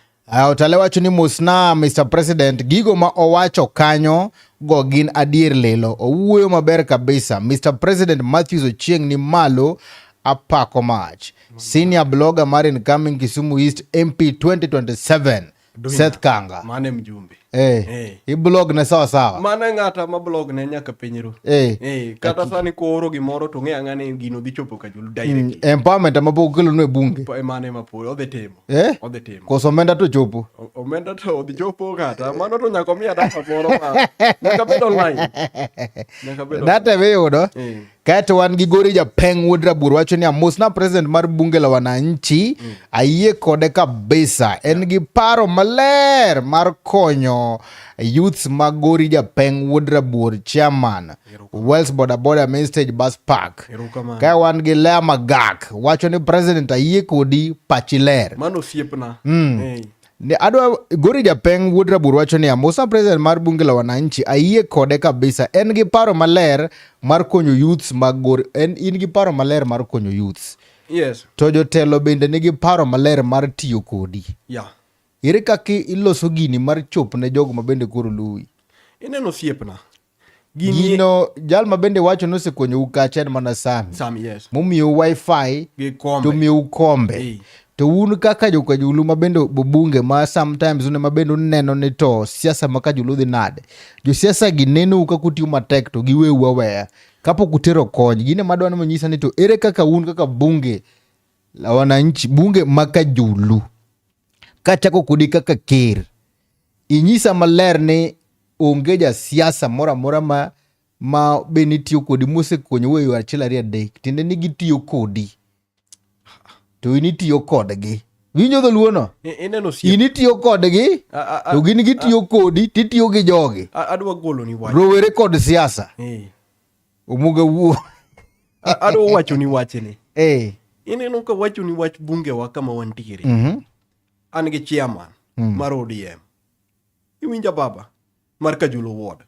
Otale wacho ni mosna Mr. President, gigo ma owacho kanyo go gin adier lilo. Owuoyo maber kabisa. Mr. President Matthews Ochieng' ni malo apako mach. Senior blogger mar incoming Kisumu East MP 2027 Seth Kanga. Mane mjumbe. I-blog ne sawa sawa. Mano e ng'ata ma blog ne nyaka piny ru. Kata sani kooro gimoro to ng'e ang'e ni gino dhi chopo Kajulu directly. Empowerment ema pok okelonu e bunge. Mano ema pod odhi timo. Odhi timo. Koso omenda to chopo. Omenda to odhi chopo kata. Mano to nyaka omiya data moro ma nyaka bed online. Nyaka bed Data ema iyudo. Kaeto wan gi Gori Japeng' wuod Rabuor wacho ni amosna president mar bunge la wananchi ayie kode kabisa. En gi paro maler mar konyo youths mag Gori Japeng' wuod Rabuor chairman Wells Boda Boda Main Stage Bus Park. Erokamano. Kae wan gi Lea Magak wacho ni president ayie kodi pachi ler. Mano osiepna. Ne adwa Gori Japeng' wuod Rabur wacho niya, Musa president mar bunge la wananchi ayie kode kabisa. En gi paro maler mar konyo youths mag Gori. En in gi paro maler mar konyo youths. Yes. To jotelo bende nigi paro maler mar tiyo kodi. Ere kaka iloso gini mar chop ne jogo ma bende koro luwi? Ineno osiepna. Gino jal ma bende wacho ni osekonyou kacha en mana Sami. Sami, yes. Momiyou wifi Gi kombe. to miyou kombe. To un kaka jokajulu ma bende bunge ma sometimes un ema bende uneno ni to siasa ma Kajulu dhi nade. Josiasa gi nenou kaka utiyo matek to giweu aweya. Kapok utero kony, gino ema adwa ni munyisa ni to ere kaka un kaka bunge la wananchi, bunge ma Kajulu, kachako kodi kaka ker, inyisa maler ni onge jasiasa moro amora ma be nitiyo kodi mosekonyo e yo achiel ariyo adek, tiende ni gitiyo kodi to in itiyo kodgi. Winjo dholuono? Ineno osiep. In itiyo kodgi to gin gitiyo kodi titiyo gi jogi. Adwa golo ni wach. Rowere kod siasa. Omuga wuo. Adwa wacho ni wachni. Ineno ka wacho ni wach bungewa kama wantiere. An gi chairman mar ODM. Iwinja baba? Mar Kajulu Ward.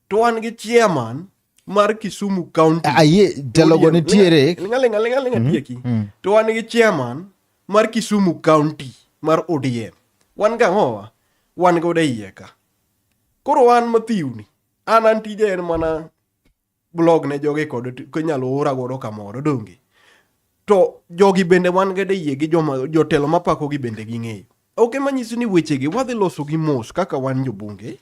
To an gi chairman mar Kisumu County. Ayie jalogo ODM. nitiere. Linga linga linga linga tieki. To wan gi chairman mar Kisumu County mar ODM. Wan gang'owa? Wan godo e iye ka. Koro wan mathiuni. An an tija en mana blog ne jogi kod kinyalo ora godo kamoro donge. To jogi bende wan godo e iye gi joma jotelo mapakogi bende ging'eyo. Ok ema nyisi ni wechegi wadhi loso gi mos kaka wan jobunge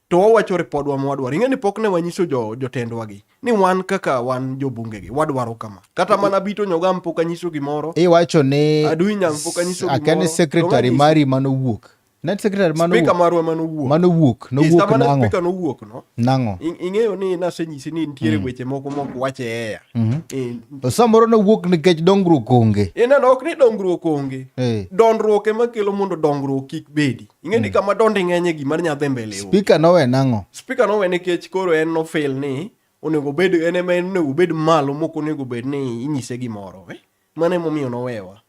to wawacho ripodwa ma wadwaro. Ing'e ni pok ne wanyiso jo, jotendwa gi ni wan kaka wan jobunge gi wadwaro kama. Kata mana Bito Nyogam pok anyiso gimoro. Iwacho ni Adui Nyang' pok anyiso akia ni gimoro. secretary To ng'anyisi. mari manowuok. Ne secretary Spika manowuok. marwa manowuok. Manowuok, Yes, nowuok sama ne nang'o? spika nowuok no. Nang'o? Ing'eyo ni nasenyisi ni nitiere weche moko mok wach e air. Eh, To samoro nowuok nikech dongruok onge. Ineno ok ni dongruok onge. Eh. Dondruok ema kelo mondo dongruok kik bedi. Ing'e ni kama dondi ng'enye gima nya dhi mbele onge. Spika nowe nang'o? Spika nowe nikech koro en nofeel ni onego obed en ema en onego obed malo mok onego bed ni inyise gimoro. Eh? Mano emomiyo nowewa.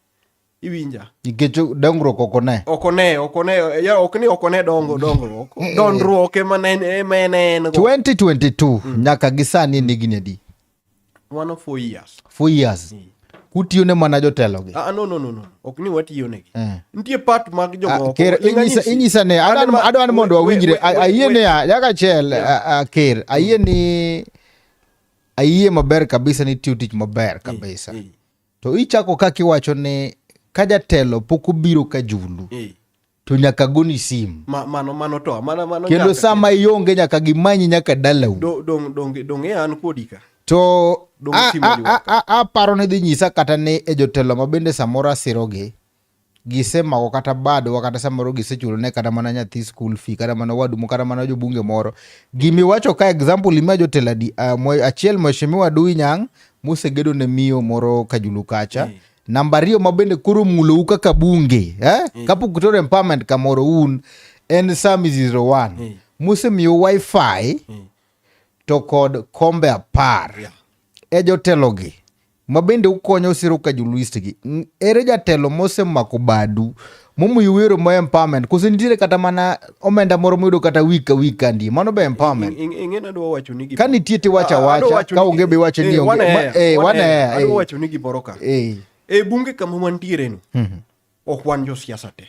Iwinja? Nikech dongruok ok one. Ok one, ok one, ya, ok ni ok one dongo dongruok. Dondruok ema ne ema en en go. 2022 nyaka gi sani en higni adi? Mano 4 years. 4 years. Kutiyo ne mana jotelogi. Ah, no, no, no, no. Ok ni watiyo negi. Eh. Nitie part mag Ah, jomoko. Ker, Ling' anyisi. inyisa ne An ema- adwa ni mondo we- wawinjre. we- we- Ayie we- niya, nyaka achiel, ker, ayie ni ayie maber kabisa ni tiyo tich maber kabisa. To ichako kaka iwacho ni ka jatelo pok obiro ka julu to nyaka goni sim. Mano mano to mano mano Kendo nyaka- sama ionge nyaka gimanyi nyaka dalau. Dong dong dong e an kodi ka. To Dong simu ywak. aparo ni dhi nyisa kata ni e jotelo ma bende samoro asirogi gisemako kata badwa kata samoro gisechulo ne kata mana nyathi school fee kata mana wadu kata mana jobunge moro. Gimiwacho ka example imiya jotelo adi achiel mheshimiwa Adui Nyang' mosegedo ne miyo moro Kajulu kacha. Namba ariyo ma bende koro mulou kaka bunge eh? Kapok utero empowerment kamoro un en Sami 01 mosemiyo wifi to kod kombe 10 e jotelogi ma bende ukonyo siro Kajuluist gi. Ere jatelo mosemako badu momiyo wero ma empowerment koso nitiere kata mana omenda moro miyudo kata week ka week kandi mano be empowerment? Ing'e nadwa wacho ni Ka nitie tiwacho awacha, ka onge be iwacho ni onge. Wan air, Adwa wacho ni gimoro ka. E bunge kama wantiere no. Ok wan josiasa te.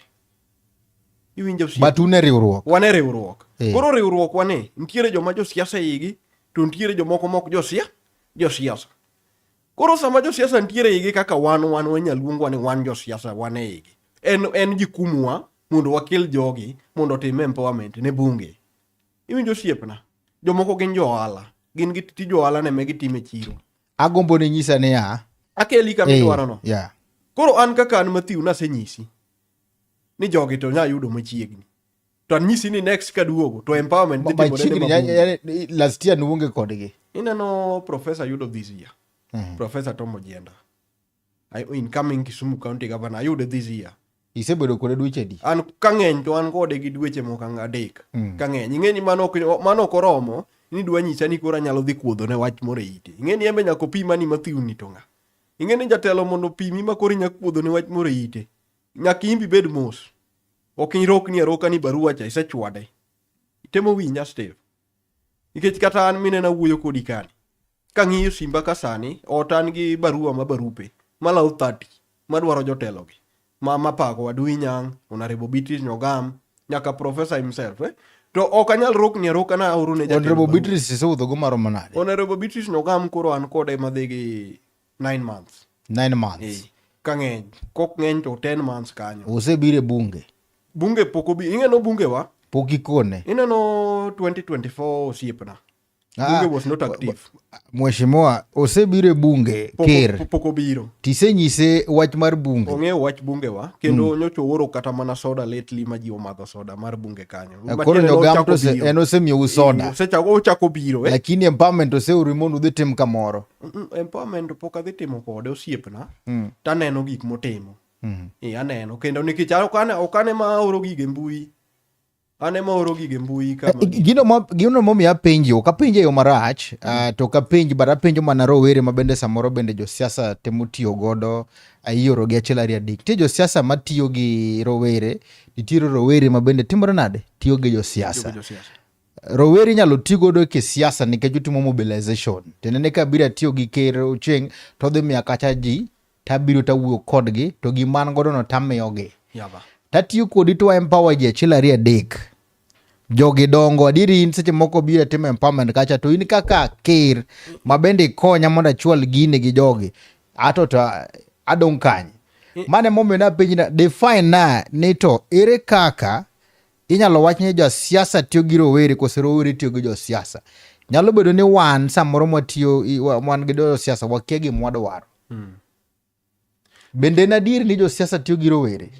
Iwinjo osiepa? But un e riwruok. Wan e riwruok. Koro riwruok wane, nitiere joma josiasa e igi, to nitiere jomoko mok josiasa. Koro sama josiasa nitiere igi kaka wan, wan wanyal luongwa ni wan josiasa, wan e igi. En jukumwa mondo wakel jogi mondo otim empowerment ne bunge. Iwinjo osiepna? Jomoko gin jo ohala. Gin gi tij ohala ne gitimo e chiro. Agombo ni nyisa niya. Akeli kama idwaro no. Koro an kaka an Matthew nasenyisi ni jogi to nya yudo machiegni. To anyisi ni next kaduogo to empowerment dhi timore ne Machiegni, mabunge. yani, last year nuonge kodgi. Ineno Professor yudo this year. Professor Tom Ojienda. Incoming Kisumu County Governor ayude this year. Isebedo kode dweche adi? An kang'eny to an kode gi dweche moko 3. Kang'eny. Ing'e ni mano ok oromo ni dwa nyisa ni koro anyalo dhi kuodho ne wach moro e ite. Ing'e ni embe nyaka opima ni Matthew ni to ng'a. Ing'e ni jatelo mondo opimi ma koro inya kuodho ne wach moro e ite. Nyaka imbi bed mos. Ok irokni aroka ni barua cha isechwade. Itemo winja Steve. Nikech kata an minena wuoyo kodi kani. Kang'iyo simba ka sani, ot an gi barua ma barupe malawo 30 madwaro jotelogi. Ma mapago Adui Nyang', Honorable Beatrice Nyogam, nyaka Professor himself. To ok anyal rokni aroka na aoro ne jatelo Honorable barua. Beatrice isewuotho go maromo nade? Honorable Beatrice Nyogam koro an kode madhi gi 9 months. 9 months. Ka ng'eny. Kok ng'eny to 10 months kanyo. Osebiro e bunge. Bunge pok obi. Ing'eno bunge wa? Pok ikone. Ineno 2024 osiepna. Bunge was not active. Mheshimiwa, osebiro e bunge, ker. Pok obiro. Tisenyise wach mar bunge. Ong'eyo wach bunge wa, kendo nyocha ooro kata mana soda lately ma ji omadho soda mar bunge kanyo. Koro Matiende Nyogam nochako to biro. en osemiyou soda. Ochako biro. Lakini empowerment oseuru mondo udhi tim kamoro. Empowerment pok adhi timo kode osiepna. Taneno gik motimo. Aneno. Kendo nikech ok ane ma aoro gige mbui. An ema oro gige mbui kama. Eh, gino ma gino momiyo apenji ok apenji e yo marach to ok apenji but apenjo mana rowere ma bende samoro bende josiasa temo tiyo godo ioro gi achiel ariyo adek. Nitie josiasa matiyo gi rowere, nitiere rowere ma bende timore nade tiyo gi josiasa. Rowere inyalo ti godo e kisiasa nikech utimo mobilization. Tiende ni ka abiro atiyo gi ker Ochieng' to odhi miya kacha ji tabiro tawuoyo kodgi to gima an godo no tamiyogi. Tatiyo kodi to empower ji achiel ariyo adek. Jogi dongo adieri in seche moko biro timo empowerment kacha to in kaka ker ma bende ikonya mondo achwal gini gi jogi ato to adong' kanye. Mano emomiyo napenji na define na ni to ere kaka inyalo wach ni josiasa tiyo gi rowere koso rowere tiyo gi josiasa. Nyalo bedo ni wan samoro mwatiyo wan gi josiasa wakia gima wadwaro. Bende en adier ni josiasa tiyo gi rowere?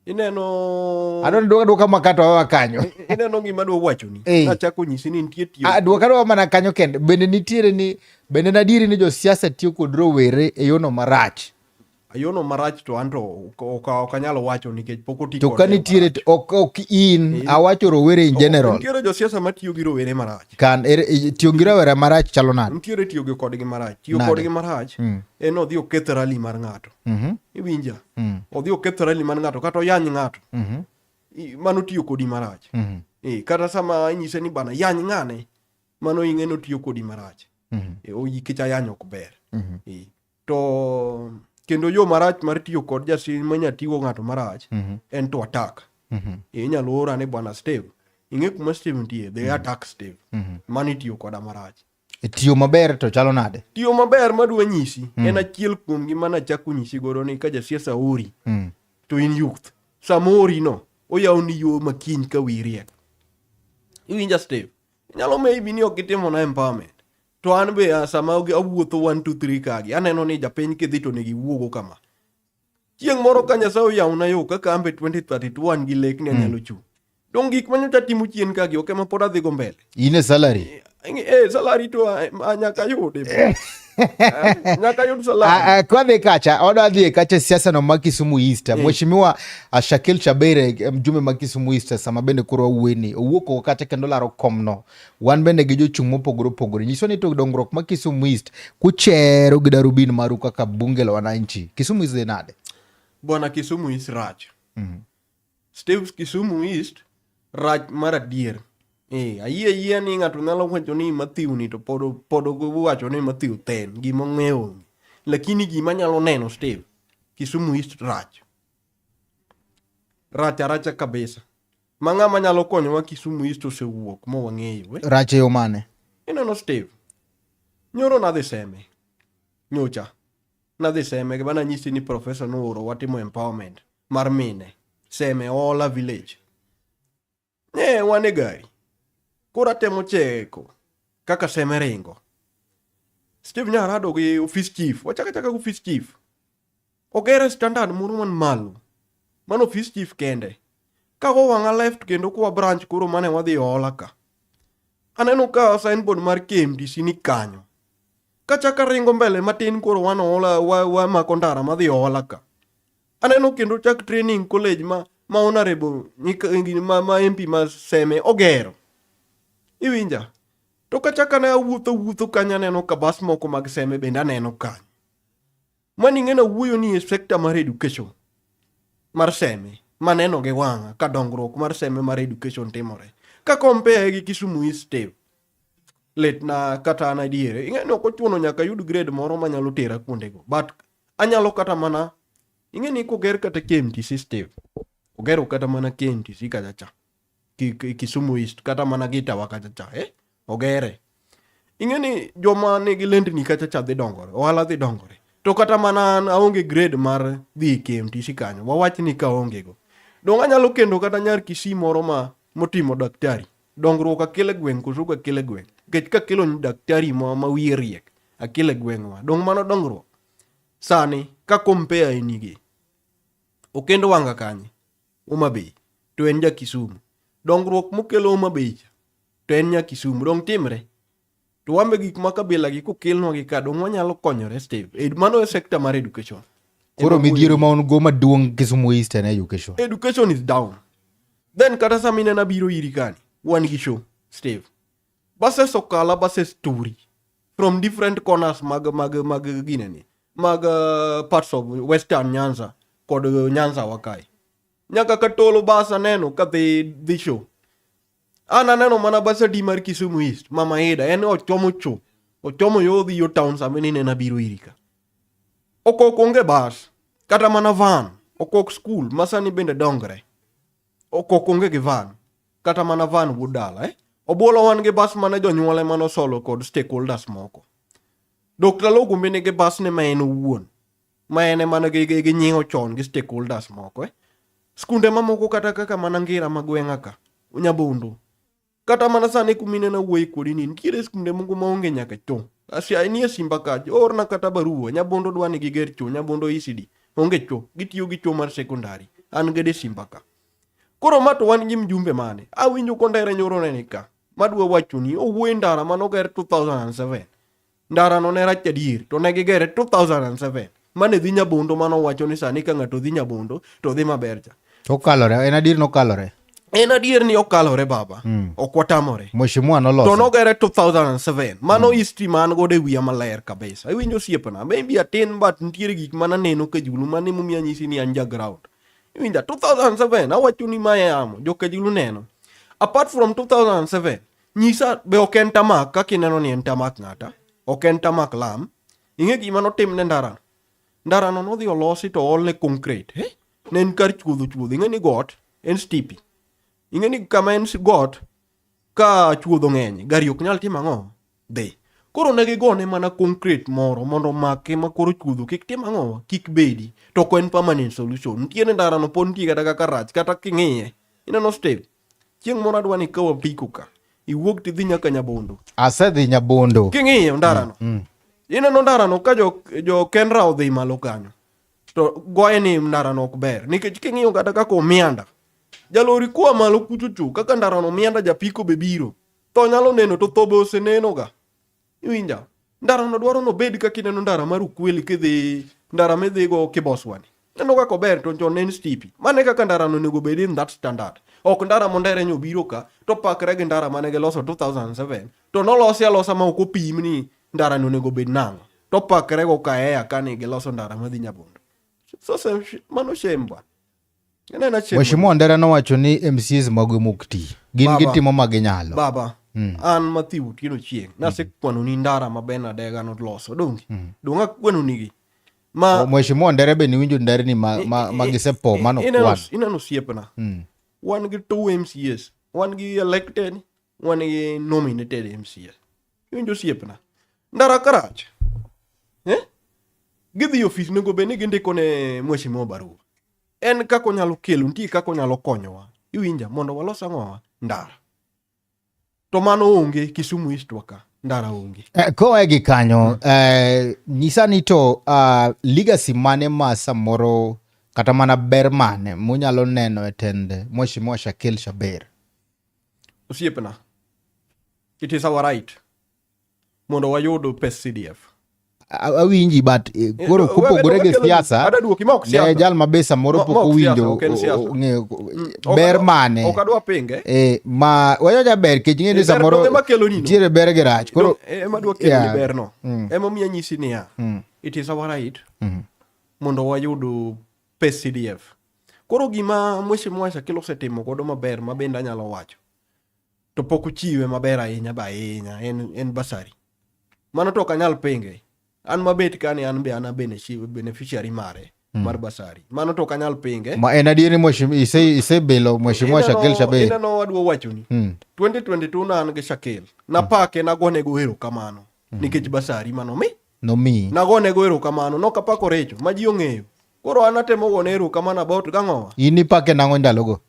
Ineno Adwa ni duoka duoka maka to awewa kanyo. Ineno gima adwa wachoni. Eh. Nachako nyisi ni nitie tiyo. Ah, duoka duoka mana kanyo kende. Bende nitiere ni bende en adier ni josiasa tiyo kod rowere e yono marach? Yono marach to anto ok anyal wacho nikech pok oti To ka kode nitiere marach. to ok in awacho rowere in general. Nitiere josiasa matiyo gi rowere marach. Kan ere tiyo gi rowere marach chalo nade? Nitiere tiyo gi kodgi marach. Tiyo Nade? kodgi marach en odhi oketh rally mar ng'ato. Iwinja? Odhi oketh rally mar ng'ato kata oyany ng'ato. Mano tiyo kodi marach. Kata sama inyise ni bana yany ng'ane, mano ing'e ni otiyo kodi marach. Nikech ayany ok ber. To kendo yo marach mar tiyo kod jasin manya tigo ng'ato marach en to attack. Inyalo ora ni bwana Steve. Ing'e kuma Steve nitie, they attack Steve. Mano itiyo koda marach. E tiyo maber to chalo nade? Tiyo maber madwa nyisi en achiel kuom gima nachako nyisi godo ni ka jasiasa ori to in youth. Sama ori no, oyawoni yo makiny ka wiyi riek. Iwinja Steve? Inyalo maybe ni ok gitimona empowerment. To an be sama awuotho 1 2 3 kagi, aneno ni japiny kidhi to onego iwuogo kama. Chieng' moro ka Nyasaye oyawona yo kaka an be 2032 an gi lek ni anyalo chung'. Dong' gik manyocha timo chien kagi ok ema pod adhigo mbele. In e salary. Salary to nyaka ayude. Nyaka ayud salary. Kwadhi kacha, wadwa dhi kacha e siasa no ma Kisumu East. Mheshimiwa Shakil Chabere, mjumbe ma Kisumu East, sama bende koro wawuoyeni, owuok oko kacha kendo laro komno. Wan bende gi jochung' mopogore opogore. Nyiso ni to dongruok ma Kisumu East kuchero gi darubin maru kaka bunge la wananchi. Kisumu East dhi nade? Bwana Kisumu East rach. Steve Kisumu East rach mar adier. Ayie ayie ni ng'ato nyalo wacho ni Matthew ni to pod wacho ni Matthew then gima ong'eyo onge. Lakini gima anyalo neno Steve, Kisumu East rach. Rach aracha kabisa. Ma ng'ama nyalo konyowa Kisumu East osewuok ma wang'eyo. Rach e yo mane? Ineno Steve, nyoro nadhi Seme, nyocha. Nadhi Seme, gima nanyisi ni professor nooro watimo empowerment mar mine. Seme Ola village. Ne wan e gari. Koro atemo cheko kaka Seme ringo. Steve nyarado gi office chief. Wachaka chaka gi office chief. Ogere standard moro man malo. Mano office chief kende. Ka go wang'a left kendo kwa branch koro mane wadhi Ola ka. Aneno ka signboard mar KMTC ni kanyo. Kachaka ringo mbele matin koro wan Ola wamako ndara madhi Ola ka. Aneno kendo chak training college ma honorable ma MP ma Seme ogero. Iwinja? To kachaka ne awuotho wuotho kanyo aneno ka bas moko mag Seme bende aneno kanyo. Mani ing'e nawuoyo ni e sector mar education mar Seme maneno gi wang'a ka dongruok mar Seme mar education timore. Ka compare gi Kisumu East Steve, lit na kata an adier. Ing'e ni ok ochuno nyaka ayud grade moro manyalo tera kuondego. But anyalo kata mana, ing'e ni koger kata KMTC Steve, ogero kata mana KMTC kacha cha. Kisumu East kata mana Gitawa kacha cha, Ogere. Ing'e ni joma nigi lendni kacha cha dhi dongore, ohala dhi dongore. To kata mana an aonge grade mar dhi e KMTC kanyo, wawach ni ka aonge go. Dong' anyalo kendo kata nyar Kisii moro ma motimo daktari. Dongruok akelo e gweng' koso ok akelo e gweng'? Nikech kakelo daktari ma wiye riek, akelo e gweng'wa. Dong' mano dongruok? Sani, ka compare ni gi, okendo wanga kanye? Homa Bay, to en ja Kisumu. Dongruok mokelo Homa Bay cha, to en nya Kisumu. Dong' timre? To wambe gik ma kabila gi kokelnwa gi ka, dong' wanyalo konyore Steve. Mano e sector mar education. Koro midhiero ma un go maduong' Kisumu East en education. Education is down. Then kata sama inena biro iri kani, wan gi show, Steve. Buses okala, buses turi from different corners mag mag mag gineni, mag parts of Western Nyanza kod Nyanza wa kae. Nyaka Katolo bus aneno ka dhi dhi show. An aneno mana bus adi mar Kisumu East, Mama Ida, en ochomo cho. Ochomo yo dhi yo town sama inena biro iri ka. Okok onge bus, kata mana van, okok school ma sani bende dongre. Okok onge gi van, kata mana van wuod dala eh? Obuolo wan gi bus mane jonyuole mane osolo kod stakeholders moko. Dr. Logo be nigi bus ne ma en owuon, ma en ema ne ginyiewo chon gi stakeholders moko eh? Skunde mamoko kata kaka mana Ngira ma gweng'a ka, Nyabondo, Kata mana sani kuma inena wuoyi kodi ni nitiere skunde moko maonge nyaka cho. Asia nie simba kacha, oorna kata barua, Nyabondo dwa ni giger cho, Nyabondo ECD onge cho, gitiyo gi cho mar sekondari. An gede simba ka. Koro ma to wan gi mjumbe mane? Awinjo kondere nyoro ne ni ka. Madwa wachoni, owuoyo ndara manoger 2007. Ndara no ne rach adier, to ne gigere 2007. Mane dhi Nyabondo mano wacho ni sani ka ng'ato dhi Nyabondo to dhi maber cha. To okalore, en adier nokalore. En adier ni okalore baba. Ok watamore. Mheshimiwa noloso. To nogere 2007. Mano history ma an godo e wiya maler kabisa. Iwinjo osiepna, maybe atin but nitiere gik mana neno ka julu mane momiyo anyisi ni an ja ground. Iwinja 2007 awacho ni mae yamo, joka julu neno. Apart from 2007, Nyisa be ok en tamak kaka ineno ni en tamak ng'ata, ok en tamak lam. Ing'e gima notim ne ndara? Ndara no nodhi olosi to oolne concrete. Eh? Ne en kar chuodho chuodho. Ing'e ni got en steepy. Ing'e ni kama en got ka chuodho ng'eny, gari ok nyal timo ang'o? Dhi. Koro ne gigone mana concrete moro mondo omake ma koro chuodho kik tim ang'o? Kik bedi. To ok en permanent solution. Nitiere ndara no pod nitie kata kaka rach kata king'iye. Ineno step. Chieng' moro adwa ni ikaw apiko ka. Iwuog tidhi nyaka Nyabondo. Asedhi Nyabondo. King'iyo ndarano. Ineno ndarano ka jo, jo Kenra odhi malo kanyo. To goye ni ndarano ok ber. Nikech king'iyo kata kaka omianda. Jalori koa malo kuchocho kaka ndarano omianda japiko be biro. Tho nyalo neno to tho be oseneno ga. Iwinja? Ndarano dwaro nobed kaka ineno ndara mar Ukweli kidhi ndara midhigo Kiboswani. Neno kaka ober to chon ne en steepy. Mano e kaka ndarano onego obed in that standard. Ok ndara mondere nyo biro ka to pakre gi ndara mane giloso 2007 to nolosi alosa ma ok opim ni ndarani onego obed nang'o. To pakre go kaeya ka ni giloso ndara madhi Nyabondo. So, so mano shame bwana. Ineno shame. Mheshimiwa Ndera nowacho ni MCAs magwe mok ti. Gin Baba. gitimo ma ginyalo. Baba, an Matthew Otieno Chieng', nasekwanoni ndara ma Ben Adega noloso, donge? Donge akwanonigi? Ma Mheshimiwa Ndere be niwinjo nderni ma, ma, ma gisepo mano kwan. Ineno osiepna. Wan gi two MCAs. Wan gi elected, wan gi nominated MCAs. Iwinjo osiepna? Ndara karach. Eh? Gidhi e ofis nego bed ni gindiko ne mheshimiwa barua. En kaka onyalo kelo, nitie kaka onyalo konyowa. Iwinja mondo walos ang'owa? Ndara. To mano onge Kisumu East wa ka, ndara onge. Koa gi kanyo, nyisa ni to legacy mane ma samoro kata mana ber mane munyalo neno e tend Mheshimiwa Shakil Shabbir? Osiepna, it is our right mondo wayud pes CDF. Awinji but koro kopogore gi siasa, Adwa duoki ma ok ne siasa. jal ma be samoro Ma- pok ma ok siasa, owinjo ok en siasa. ong'eyo Ok ber mane. Ok adwa pinge. Ma wacha ber kech ing'e ni Ber samoro to ema keloni no. nitiere ber gi rach. Koro Ema dwa keloni yeah. berno. Emomiyo anyisi niya, it is our right mondo wayud pes CDF. Koro gima Mheshimiwa Shakil osetimo godo maber ma bende anyalo wacho to pok ochiwe maber ahinya ba ahinya en, en basari. Mano to ok anyal pinge. An mabet kani an be an a beneficiary mare mar basari. Mano to ok anyal pinge. Ma en adier ni mheshimiwa isebilo Mheshimiwa Shakil Shabbir. Ineno wadwa wachoni. 2022 na an gi Shakil. Napake nagone go erokamano nikech basari mano mi. Nomiyi. Nagone go erokamano nok apako Recho ma ji ong'eyo. Koro an atemo gone erokamano about gang'owa. In ipake nang'o ndalogo?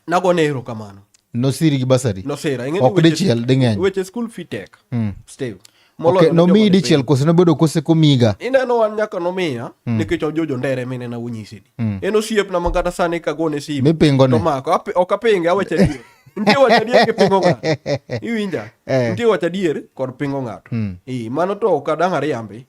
Nagone erokamano. Nosiri gi basari? Nosira. Ing'e ni Ok dichiel, ding'eny. Weche school fee tek. Steve. Okay, Moloyo ne nomiyi joma ni dichiel piny. koso nobedo kose komiga? Ineno an nyaka nomiya nikech ojojo ndere minena unyisi ni. En osiepna ma kata sani kagone simu. Mipingone. To mako. Ok apinge awacho adier. Nitie wacho adier gi pingo ng'ato. Iwinja? Nitie wacho adier kod pingo ng'ato. Mano to ok adang' ariambi.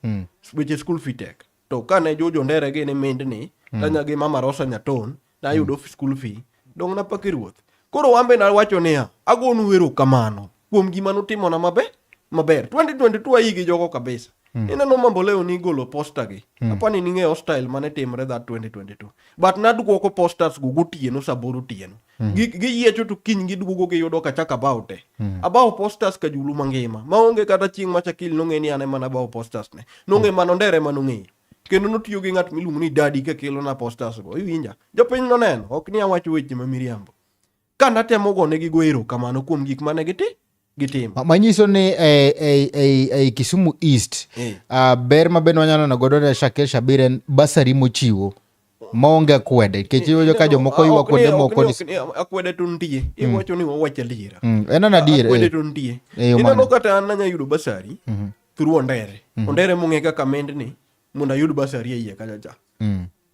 Weche school fee tek. To kane jojo ndere gi ni mindni, tanya gi Mama Rosa Nyaton, nayudo school fee. Dong' napaki ruoth. Koro wan be nawacho niya, agonu erokamano kuom gima nutimona maber maber. 2022 ayi gi jogo kabisa. Ineno Mamboleo ni golo poster gi. Apani ning'e hostile mane timre that 2022. But naduoko posters go gotieno saa aboro otieno. Giyiecho to kiny giduogo giyudo kachak abawo te. Abawo posters ka julu mangima. Maonge kata chieng' ma Shakil nong'e ni an ema nabawo posters ne. Nong'e mana Ondere ema nong'eyo. Kendo notiyo gi ng'at miluongo ni Daddy kakelona posters go. Iwinja? Jopiny noneno, ok ni awacho weche ma miriambo. Ka natemo gonegi go erokamano kuom gik mane gitimo. Manyiso ni e Kisumu East, ber ma bende wanyalo neno godo ne Shakil Shabir en basari mochiwo maonge akwede, nikech iwinjo ka jomoko ywak kuonde moko ni akwede to nitie. Iwacho ni wawacho adiera. En an adier. Akwede to nitie. Ineno kata an nanya yudo basari through Ondere. Ondere mong'e kaka mendni mondo ayud basari e iye kacha cha.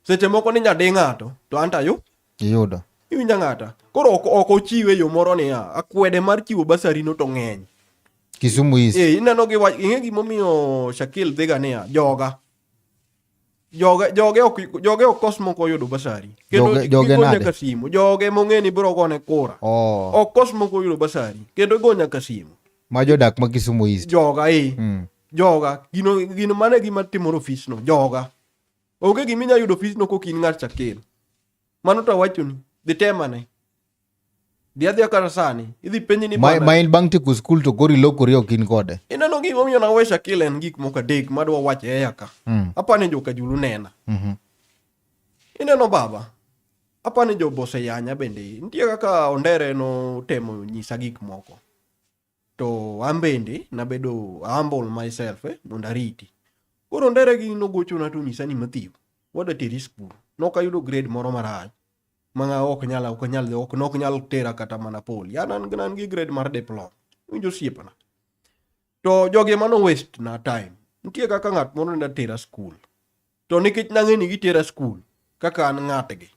Seche moko ni nyadi ng'ato to an to iyudo. Iwinja ng'ata. Koro ok ochiwe yo moro niya, akwede mar chiwo basari no to ng'eny. Kisumu East. Ineno gi wach, ing'e gimomiyo Shakil dhiga niya, joga. Joge, joge ok, joge ok kos moko oyudo basari. Kendo Joge, joge gigo nade? nyaka simu. Joge mong'e ni biro gone kura. Ok kos moko oyudo basari. Kendo igo nyaka simu. Ma jodak ma Kisumu East. Joga. Joga. Gino mane gima timore ofis no. Joga. Onge gima inyalo yudo ofis no kok in ng'at Shakil. Mano to awachoni. Dhi temane. Dhi adhiya kata sani. Idhi penji ni bana. Ma in bang' tieko skul to koro ilokori ok in kode. Ineno gima omiyo nawe Shakil en gik moko adek madwa wacho e ka. Apani joka Julu nena. Ineno baba. Apani jobo oseyanya bende. Nitie kaka Ondere notemo nyisa gik moko. To an bende nabedo humble myself mondo ariti. Koro Ondere gi nogochona to nyisa ni Matthew, wadwa teri skul. Nok ayudo grade moro marach. Ma ok nyal, ok nyal, ok, nok nyal tera kata mana poli. An an gi grade mar diploma. Winjo osiepna. To jogi ema no waste na time. Nitie kaka ng'at moro ne tera skul. To nikech nang'e ni gitera skul kaka an ng'atgi.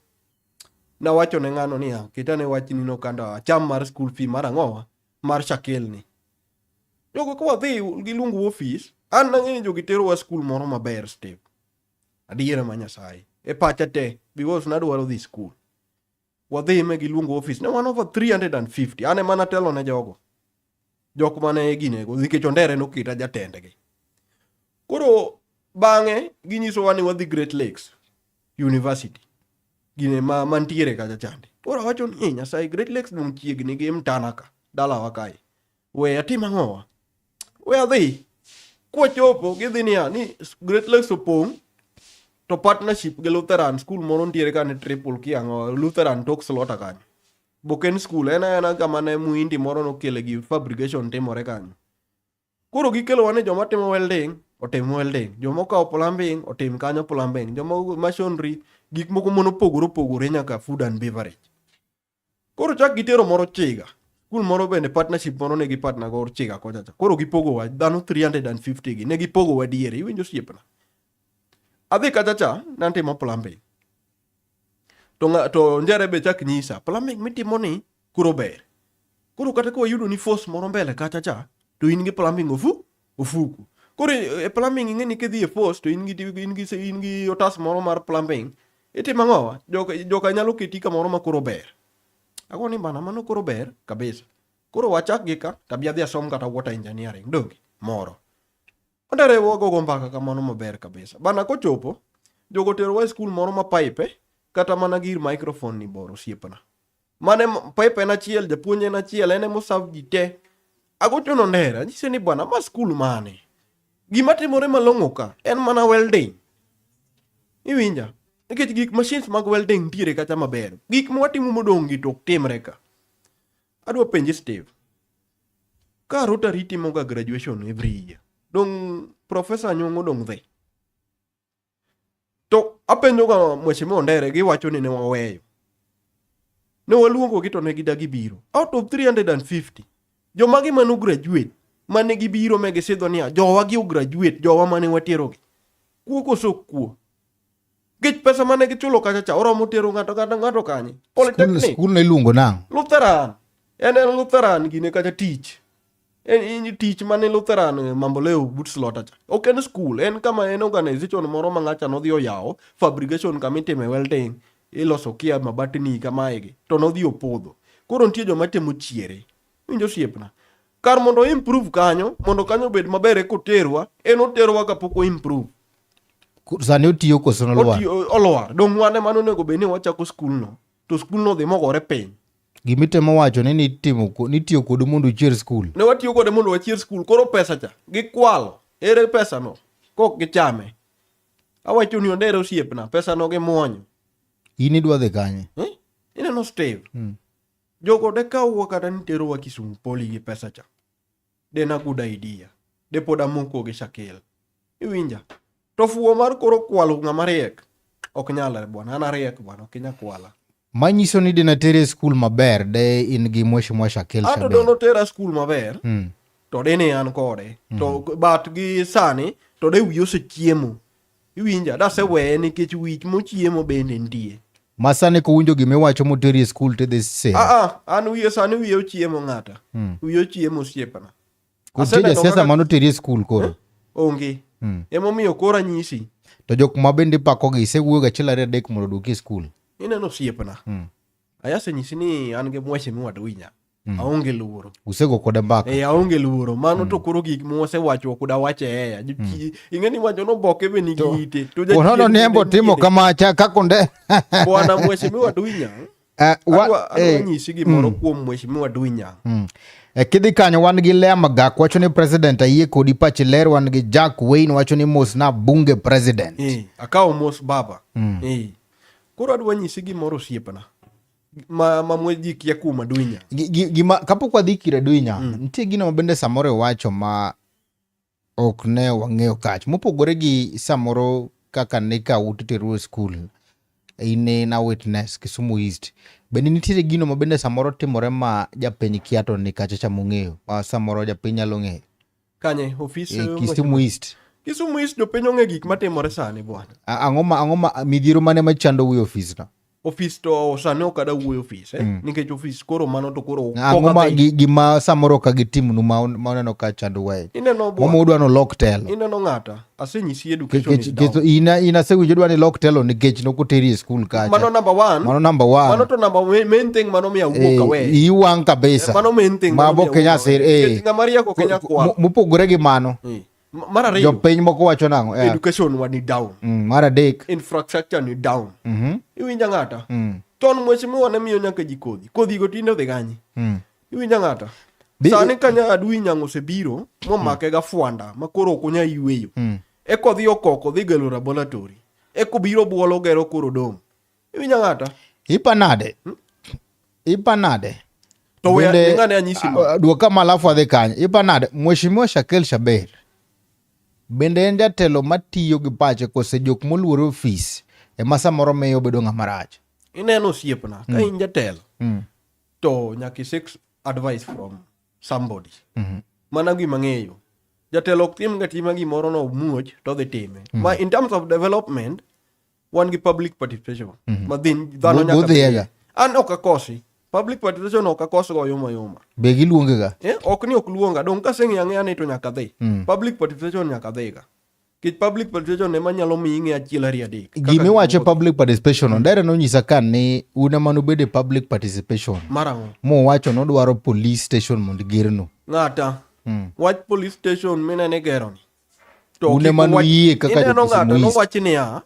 Nawacho ne ng'ano niya, ket ane wachni no kando acham mar school fee mar ang'owa mar Shakil ni. Jogo ka wadhi giluongo office, an nang'e ni jogi terowa skul moro maber Steve. Adiera ma Nyasaye. E pacha te, because nadwaro dhi skul. Wadhi me giluongo office, ne wan over 350, an ema natelo ne jogo. Jok mane ginego, nikech Ondere noketa jatendgi. Koro bang'e ginyisowa ni wadhi Great Lakes University. Gine ma mantiere kacha chande. Koro awacho ni, Nyasaye, Great Lakes dong chiegni gi Mtana ka, dalawa kae. We atim ang'owa? We adhi. Kwachopo gidhi niya ni Great Lakes opong' to partnership gi Lutheran school moro nitiere ka ni triple ki ang'o Lutheran tok slota kanyo. Boken school en aena kama ne muhindi moro nokele gi fabrication timore kanyo. Koro gikelowa ni joma timo welding otim welding, joma okawo plumbing otim kanyo plumbing, joma masonry gik moko monopogore opogore nyaka food and beverage. Koro chak gitero moro Chiga. Skul moro bende partnership moro ne gi partner go Chiga kocha cha. Koro gipogowa dhano 350 gi. Ne gipogowa diere. Iwinjo osiepna? Adhi kacha cha nantimo plumbing. To nga, to Njere be chak nyisa plumbing mitimo ni koro ber. Koro kata ka wayudo ni force moro mbele kacha cha to in gi plumbing ofuku. Koro e plumbing ing'e ni kidhi e force to in gi otas moro mar plumbing. Itimo ang'owa? Joka nyalo keti kamoro ma koro ber. Ago ni bana mano koro ber kabisa. Koro wachak gi ka, tabi adhi asom kata water engineering, donge? Moro. Ondere wagogo mbaka kamano maber kabisa. Bana kochopo, jogo oterowa e skul moro ma pipe, kata mana gir microphone ni bor osiepna. Mane pipe en achiel, japuonj en achiel, en ema oserve ji te. Agocho ne Ondere, anyise ni bwana, ma skul mane? Gima timore malong'o ka en mana welding. Iwinja? Nikech gik machines mag welding nitiere kacha maber. Gik ma watimo modong' gi to ok timre ka. Adwa penji Steve. Ka Rotary timoga graduation every year, dong Professor Anyong'o dong dhi? To apenjo ga Mheshimiwa Ondere, giwacho ni ne waweyo. Ne waluongo gi to ne gidagi biro. Out of 350, jomagi mane ograduate, mane gibiro me gisidho niya, jowa gi ograduate, jowa mane waterogi. Kuo koso ok kuo? Nikech pesa mane gichulo kacha cha oromo tero ng'ato kata ng'ato kanye? Polytechnic. Skul no iluongo nang'o? Lutheran. En en Lutheran gine kacha tich. En in tich mane Lutheran Mamboleo but slota cha. Ok en school, en kama en organization moro ma ng'acha nodhi oyawo, fabrication kama itime welding, iloso kia mabatni kamae gi. To nodhi opodho. Koro nitie joma temo chiere. Winjo osiepna. Kar mondo o improve kanyo, mondo kanyo obed maber eka oterwa, en oterwa kapok o improve. Sani otiyo koso nolwar? Otiyo, olwar. Dong' wan ema nonego bed ni wachako skulno, to skulno odhi mogore piny. Gimitemo wacho ni nitiyo kodu mondo uchier skul. Ne watiyo kode mondo wachier skul, koro pesa cha gikwalo. Ere pesano? Kok gichame. Awacho ni ondere osiepna, pesano gimuonyo. In idwa dhi kanye? Eh? Ineno Steve? Jogo de kawwa kata ni terowa Kisumu Poli gi pesa cha. De na good idea. De pod amoko gi Shakil. Iwinja? To fuwo mar koro kwalo ng'ama riek ok nyalre bwana. An ariek bwana, ok inya kwala. Manyiso ni dine tere e skul maber de in gi Mheshimiwa Shakil Ato Shaber. dono tera skul maber to dine an kode. To but gi sani to de wiye osechiemo. Iwinja? Daseweye nikech wich mochiemo bende nitie. Ma sani kowinjo gima iwacho moteri e skul tidhi siro. Ah ah, an wiye sani wiye ochiemo ng'ata. Wiye ochiemo osiepna. Nitie Aseneno jasiasa kaka- mano teri e skul koro. Onge. Emomiyo koro anyisi. To jok ma bende ipakogi isewuoyo achiel ariyo adek mondo oduoki e skul. Ineno osiepna. Ayasenyisi ni an gi mheshimiwa Dwinya. Aonge luoro. Usego kode mbaka. Eh, aonge luoro. Mano to koro gik mwasewacho ok dawache eya. Ing'e ni wacho noboke be nigi ite. To Onono jachien ni embo bende timo nitiere. kama cha kakonde. Bwana mheshimiwa Dwinya. Eh, Adwa nyisi gimoro kuom mheshimiwa Dwinya. Kidhi kanyo wan gi Lea Magak wacho ni president ayie kodi pachi ler wan gi Jack Wayne wacho ni mos na bunge president. Akawo mos baba. Koro adwa nyisi gimoro osiepna. Ma mwe ji kia kuom Adwinya. Gima kapok wadhi kir Adwinya, nitie gino ma bende samoro iwacho ma ok ne wang'eyo kach. Mopogore gi samoro kaka ne kawu to iteru e skul, in na witness Kisumu East. Bende nitiere gino ma bende samoro timore ma japiny kia to ni kacha cha mong'eyo, ma samoro japiny nyalo ng'eyo. Kanye ofis Kisumu East. Kisumu East jopiny ong'e gik matimore sani bwana. Ang'o ma midhiero mane machando wi ofis no? Ofis to sani ok ada wuoyo ofis nikech ofis koro mano to koro Ang'o ma pok adhi. gima samoro ka gitimnu ma uneno ka chando wae? Ineno bwana. Momo udwa no lok telo. Ineno ng'ata asenyisi education is down. In asewinjo idwa ni lok telo nikech nokoteri e skul kacha. Mano number one. Mano number one. Mano to number main thing mano miyo awuok away. Iyi wang' kabisa. Mano main thing. Ma mano bo miyo Kenya awuok sir, away. eh. Nikech ng'ama riek ok nyal kwalo. Mopogore gi mano. Mar ariyo. Jopiny moko wacho nang'o? Education wa ni down. Mar adek. Infrastructure ni down. Iwinja ng'ata? Chon mheshimiwa ne miyo nyaka ji kodhi. Kodhi go tinde odhi kanye? Iwinja ng'ata? Sani ka Adui Nyang' osebiro momake ga fwanda ma koro ok onyal yweyo. Eko odhi okoko odhi gelo laboratory. Eko biro buolo gero koro dom. Iwinja ng'ata? Ipa nade? Ipa nade? To we ng'ane anyisi ma. Duoka ma alafu adhi kanye. Ipa nade? Mheshimiwa Shakil Shaber bende en jatelo matiyo gi pache kose jok moluoro ofis ema samoro miyo obedo ng'ama rach? Ineno osiepna ka in jatelo to nyaka i seek advice from somebody. Mana gima ng'eyo. Jatelo ok tim ga tima gimoro no muoch to odhi time. Ma in terms of development wan gi public participation. Ma dhin dhano nyaka Budhiega. dhiye. An ok akosi. Public participation ok akos go yuma yuma. Be giluongega? Ok ni ok luonga. Dong' kaseng'iyo ang'eya ni to nyaka dhi. Public participation nyaka dhiga. Nikech public participation ema nyalo miyi ing'e achiel ariyo adek. Kaka Gima iwacho gimoro. public participation, Ondere nonyisa ka ni un ema nubedo e public participation. Mar ang'o? Mowacho nodwaro police station mondo gernu. Ng'ata. Wach police station minene igero ni. To Un ema kik uwach- nuyie kaka ineno jo-Kisumu ng'ato East. nowach niya,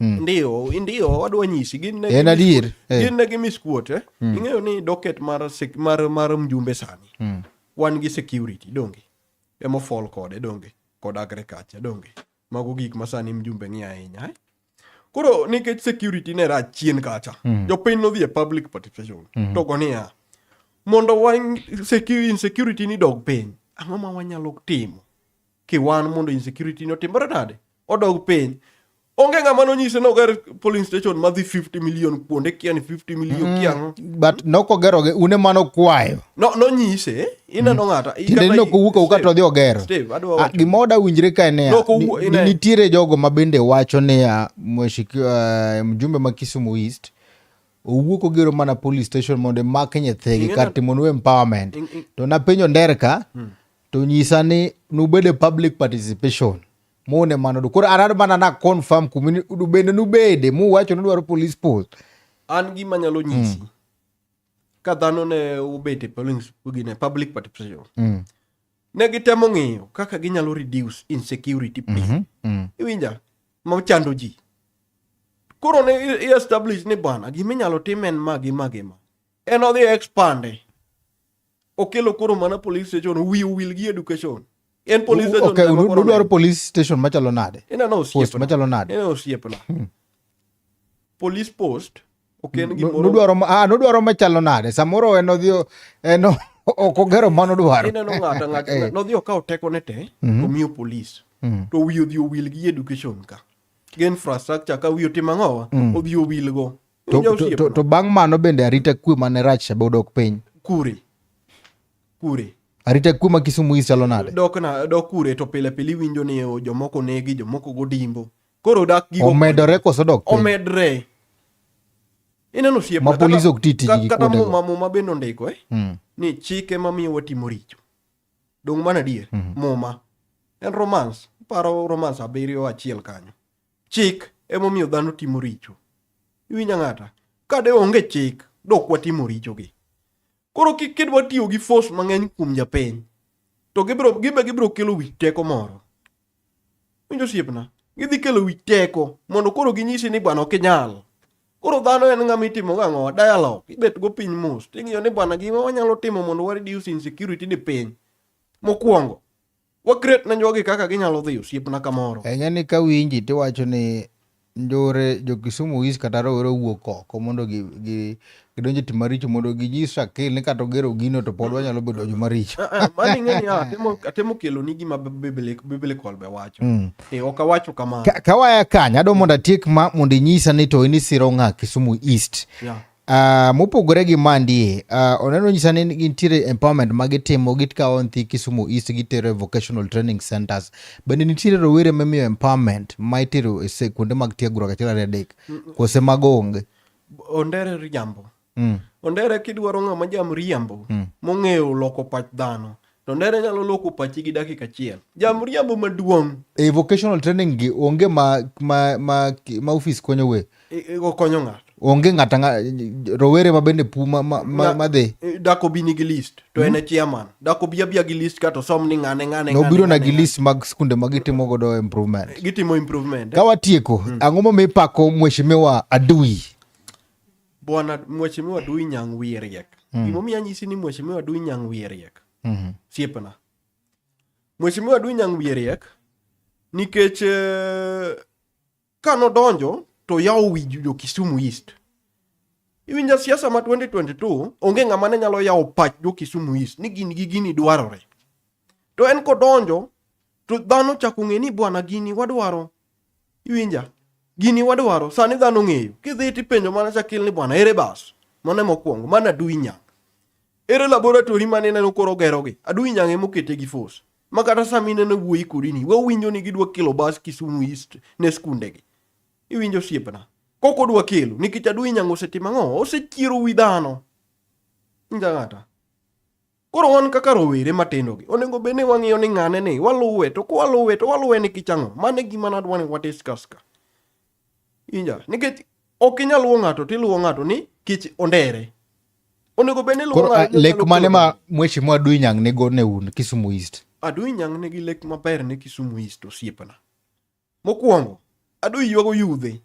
ndio wadwa nyisi gin ne En gi adier, misquote- eh. Gin ne gi misquote, eh. Ing'eyo ni docket mar mjumbe sani. Wan gi security donge. Emo fall kode donge. Kod agriculture donge. Mago gik ma sani mjumbe ng'iyo ahinya. Koro nikech security ne rach chien kacha. Jopiny nodhi e public participation. To go niya, mondo wa insecurity ni dog piny. Ang'o ma wanyalo timo? Kiwan mondo insecurity no timore nade? Odog piny. Onge ng'ama nonyise noger polling station madhi 50 million kuonde kia ni 50 million kia ang'o. But nokogerogi, un ema nokwayo. No, nonyise, ineno ng'ata. Tiende ni nokowuok awuoka to odhi ogero. Steve, adwa wacho. Gima oda winjre ka en niya, nitiere jogo ma bende wacho niya, mjumbe ma Kisumu East owuok ogero mana police station mondo imak nyithigi kar timonu empowerment. To napenjo Nderka, to nyisa ni nubede public participation mune mano du. Koro an mana na confirm kumini bende nubede muwacho nudwaro police post. An gima nyalo nyisi. Ka dhano ne obet e polling gine public participation. Ne gitemo ng'iyo kaka ginyalo reduce insecurity piny. Iwinja? Machando ji. Koro ne i establish ni bwana gima inyalo tim en ma gi ma gi ma. En odhi expande. Okelo koro mana police station wiye owil gi education. En police station. Okay, ema koro udwaro police station machalo nade? Ineno Post osiepna. machalo nade? Ineno osiepna. Police post ok en gimoro. Nudwaro machalo nade? Samoro en odhi en ok ogero mano dwaro. Ineno ng'ato ng'ato nodhi okawo tekone te omiyo police. To wiye odhi owil gi education ka. Gi infrastructure ka wiye otimo ang'owa odhi owil go. To bang' mano bende arita kwe mane rach cha be odok piny. Kure. Kure. Arita kwe ma Kisumu East chalo nade? Dok na dok kure to pile pile iwinjo ni jomoko negi jomoko godimbo. Koro dak gigo Omedore koso dok piny? Omedre. Ineno osiepna. Ma polis ok ti tijgi kata kuondego. muma bende ondiko ni chike mamiyo watimo richo. Dong' mano adier. Muma en romance. Paro romance 7:1 kanyo. Chik emomiyo dhano timo richo. Iwinja ng'ata? Ka de onge chik, dok watimo richogi. Koro kidwa tiyo gi force mang'eny kuom japiny, to gibe gibiro kelo wich teko moro. Winjo osiepna? Gidhi kelo wich teko mondo koro ginyisi ni bwana ok inyal. Koro dhano en ng'ama itimo gang'o? Dialogue. Ibet go piny mos. Ting'iyo ni bwana gima wanyalo timo mondo wa reduce insecurity ni piny. Mokwongo, wa create ne jogi kaka ginyalo dhi osiepna kamoro. Eng'e ni ka winji tiwacho ni njore jo Kisumu East kata rowere owuok oko mondo gidonj e tim maricho mondo ginyis Shakil ni kata ogero gino to pod wanyalo bedo joma richo. Mano ing'e ni atemo kelo ni gima biblical be wacho. Ok awacho kamano. Ka waya kanyo, adwa mondo atiek ma mondo inyisa ni to in isiro ng'a Kisumu East. Mopogore gi mandie, oneno nyisa ni nitiere empowerment ma gitimo, gikawo nyithi Kisumu East gitero e vocational training centers. Bende nitiere rowere mimiyo empowerment ma itero e kuonde mag tiegruok achiel ariyo adek, kose mago onge? Ondere riambo. Ondere kidwaro ng'ama jam riambo, mong'eyo loko pach dhano, to Ondere nyalo loko pachi gi dakika achiel. Jam riambo maduong'. E vocational training gi onge ma office konyo we? Okonyo ng'ato. Onge ng'ata rowere ma bende pu ma dhi. Dak obi nigi list to en e chairman. Dak obi abia gi list kato som ni ng'ane, ng'ane, Nobiro ng'ane, na gi ng'ane. list mag skunde ma gitimo godo improvement. Gitimo improvement. Ka watieko, ang'o momiyo ipako Mheshimiwa Adui? Bwana Mheshimiwa Adui Nyang' wiye riek. Gimomiyo anyisi ni Mheshimiwa Adui Nyang' wiye riek. Siepna. Mheshimiwa Adui Nyang' wiye riek nikech ka nodonjo to yawo wi jo Kisumu East. Iwinjo siasa ma 2022 onge ng'ama ne nyalo yawo pach jo Kisumu East ni gini gi gini dwarore. To en kodonjo to dhano chako ng'e ni bwana gini wadwaro. Iwinja? Gini wadwaro. Sani dhano ng'eyo. Kidhi tipenjo mana Shakil ni bwana ere bas. Mano ema okwongo. Mano Adui Nyang'. Ere laboratory mane ineno koro ogerogi? Adui Nyang' ema okete gi force. Ma kata sama ineno wuoyi kodi ni, wawinjo ni gidwa kelo bas Kisumu East ne skundegi. Iwinjo osiepna? Kok odwa kelo, nikech Adui Nyang' osetimo ang'o? Osechiero wi dhano. Inja ng'ata? Koro wan kaka rowere matindo gi, onego bed ni wang'iyo ni ng'ane ni, waluwe, to kwaluwe to waluwe nikech ang'o? Mano e gima nadwa ni wa discuss ka. Inja, nikech ok inyal luwo ng'ato tiluwo ng'ato ni kich ondere. Onego bed ni iluwo Koro, ng'ato lek nyalo mane kelo ma Mheshimiwa Adui Nyang' nigo ne un Kisumu East? Adui Nyang' nigi lek maber ne Kisumu East osiepna. Mokwongo, Adui ywago yudhe.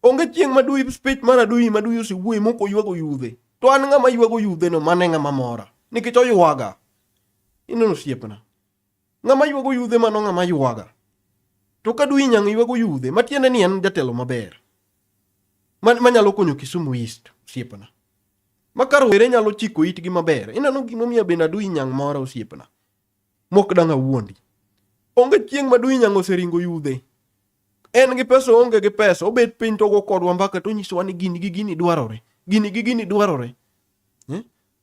Onge chieng' ma Adui speech mar Adui ma Adui osewuoye mok oywago yudhe. To an ng'ama ywago yudhe no mano e ng'ama mora. Nikech oywaga. Ineno osiepna. Ng'ama ywago yudhe mano ng'ama ywaga. To ka Adui Nyang' ywago yudhe, matiende ni en jatelo maber. Manyalo konyo Kisumu East, osiepna. Ma ka rowere nyalo chiko itgi maber. Ineno gimomiyo bende Adui Nyang' mora osiepna. Mok dang' awuondi. Onge chieng' ma Adui Nyang' oseringo yudhe. En gi pesa oonge gi pesa, obet piny to ogo kodwa mbaka to onyisowa ni gini gi gini dwarore. Gini gi gini dwarore.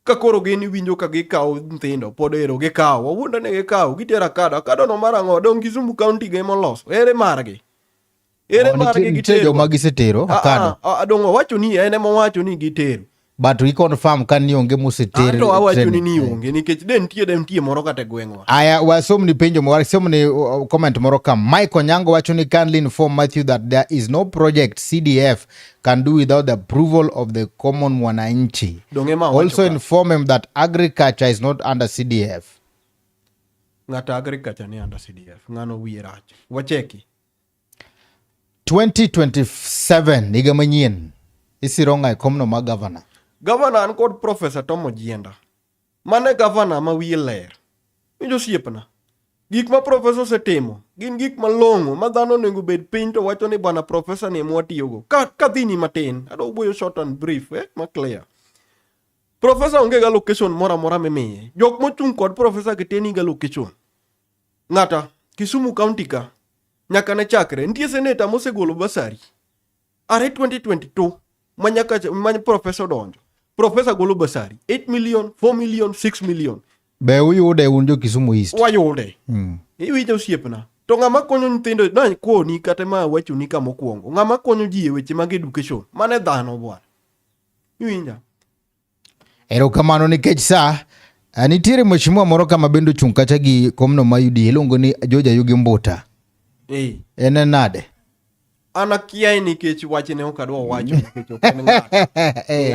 Ka koro gin iwinjo ka gikawo nyithindo, pod ero gikawo. Wawuonda ni gikawo, gitero Akado. Akado no mar ang'o? Dong' Kisumu County go ema oloso. Ere margi? Ere Oh, margi nitie gitero? joma gisetero Akado. Dong' owacho ni en ema owacho ni gitero. But we confirm ka ni onge moseter. Anto awachoni ni onge nikech de nitie de nitie moro kata e gweng'wa. Aya, wasomni penjo wasomni comment moro ka. Mike Onyango wacho ni kindly inform Matthew that there is no project CDF can do without the approval of the common mwananchi. Donge ma wacho Also ka. inform him that agriculture is not under CDF. Ng'ato agriculture ni under CDF. Ng'ano wiye rach. Wacheki. 2027 higa manyien isiro ng'a e komno mar gavana? Gavana an kod Professor Tom Ojienda. Mano e gavana ma wiye ler. Winjo osiepna. Gik ma profesa osetimo gin gik malong'o ma dhano onego bed piny to wacho ni bwana profesa ni ema watiyogo. Ka kadhini matin, adwa wuoyo short and brief, ma clear. Profesa onge ga location moro amora mimiye. Jok mochung' kod profesa gi te niga location. Ng'ata, Kisumu County ka, nyaka ne chakre, nitie seneta mosegolo basari. Are 2022, ma nyaka ma profesa odonjo. Profesa golo basari, 8 million, 4 million, 6 million. Be uyude un jo Kisumu East? Wayude. Iwinjo osiepna. To ng'ama konyo nyithindo, na koni kata ma awachoni ka mokwongo, ng'ama konyo ji e weche mag education, mano e dhano bwana. Iwinja? Erokamano nikech sa nitiere mheshimiwa moro kama bende ochung' kacha gi komno ma UDA iluongo ni George Ayugi Mbuta. En en nade? An akiaye nikech wachne ok adwa wacho nikech ok en ng'ata.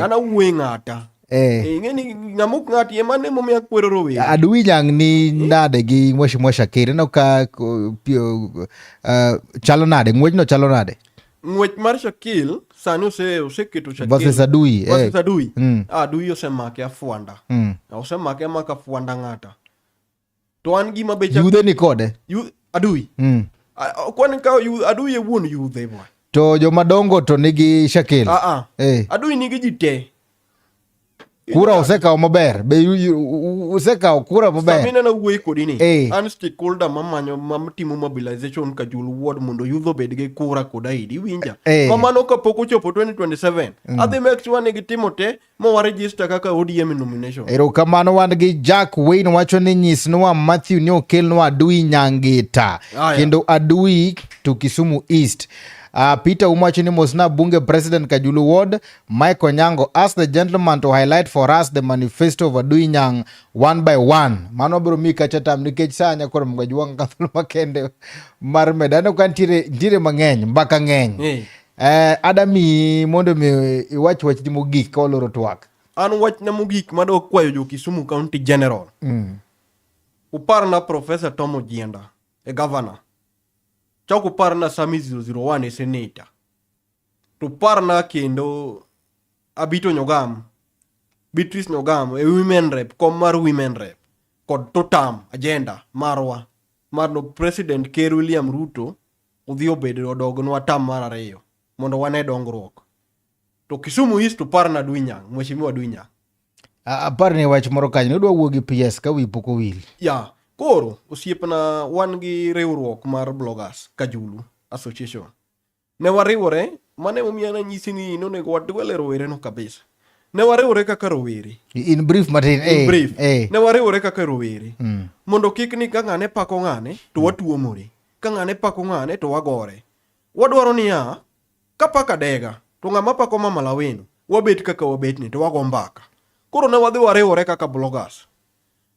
An awuoye ng'ata. Ing'e ni ng'ama ok ng'ati ema ne momiyo akwero rowere. Adui nyang' ni nade gi mheshimiwa Shakir? Ineno ka chalo nade? Ng'wechno chalo nade? Ng'wech mar Shakil sani oseketo Shakil versus Adui. Versus Adui. Adui osemake afwanda. Osemake amaka afwanda ng'ata. To an gima be Yudhe ni kode. Adui. Kwani ka Adui e wuon yudhe bwana. To jomadongo to nigi Shakil. Adui nigi ji te. Kura osekawo maber. Be usekawo kura maber. Sami nena wuoyi kodi ni. An stakeholder mamanyo matimo mobilization Kajulu ward mondo yudh obed gi kura kod ID. Iwinja? Kamano kapok ochopo 2027. Adhi make sure ni gitimo te ma wa register kaka ODM nomination. Erokamano wan gi Jack Wayne wacho ni nyisnwa Matthew ni okelnwa Adui Nyangita. Kendo Adui to Kisumu East. Peter Umo wacho ni mosna bunge President Kajulu Ward Mike Onyango ask the gentleman to highlight for us the manifesto of Adui Nyang one by one. Mano biro mi kacha tam nikech sa nya koro mga juang ka thuolo makende mar medo. Aneno ka nitiere mang'eny, mbaka ng'eny. Adami mondo mi iwach wachni mogik ka waloro twak. An wachna mogik madwa kwayo jo Kisumu County General. Uparna Professor Tom Ojienda e governor. Chak uparna Sami 001 e senator. To parna kendo Abito Nyogam, Beatrice Nyogam e women rep, kom mar women rep kod totam agenda marwa mar no President Ker William Ruto odhi obedo odognwa tam mar ariyo mondo wane dongruok. To Kisumu East to parna Adui Nyang', Mheshimiwa Adui Nyang'. Apar ni wach moro kanyo, nidwa wuo gi PS ka wiyi pok owil. Ya, koro osiepna wan gi riwruok mar bloggers Kajulu Association. Ne wariwore, mano emomiyo an anyisi ni nonego wadwel e rowereno kabisa. Ne wariwore kaka rowere. In brief matin. In brief. Ne wariwore kaka rowere. Mondo kik ni ka ng'ane pako ng'ane to watuomore. Ka ng'ane pako ng'ane to wagore. Wadwaro niya, ka paka dega to ng'ama pako mama lawino wabet kaka wabetni to wago mbaka. Koro ne wadhi wariwore kaka bloggers.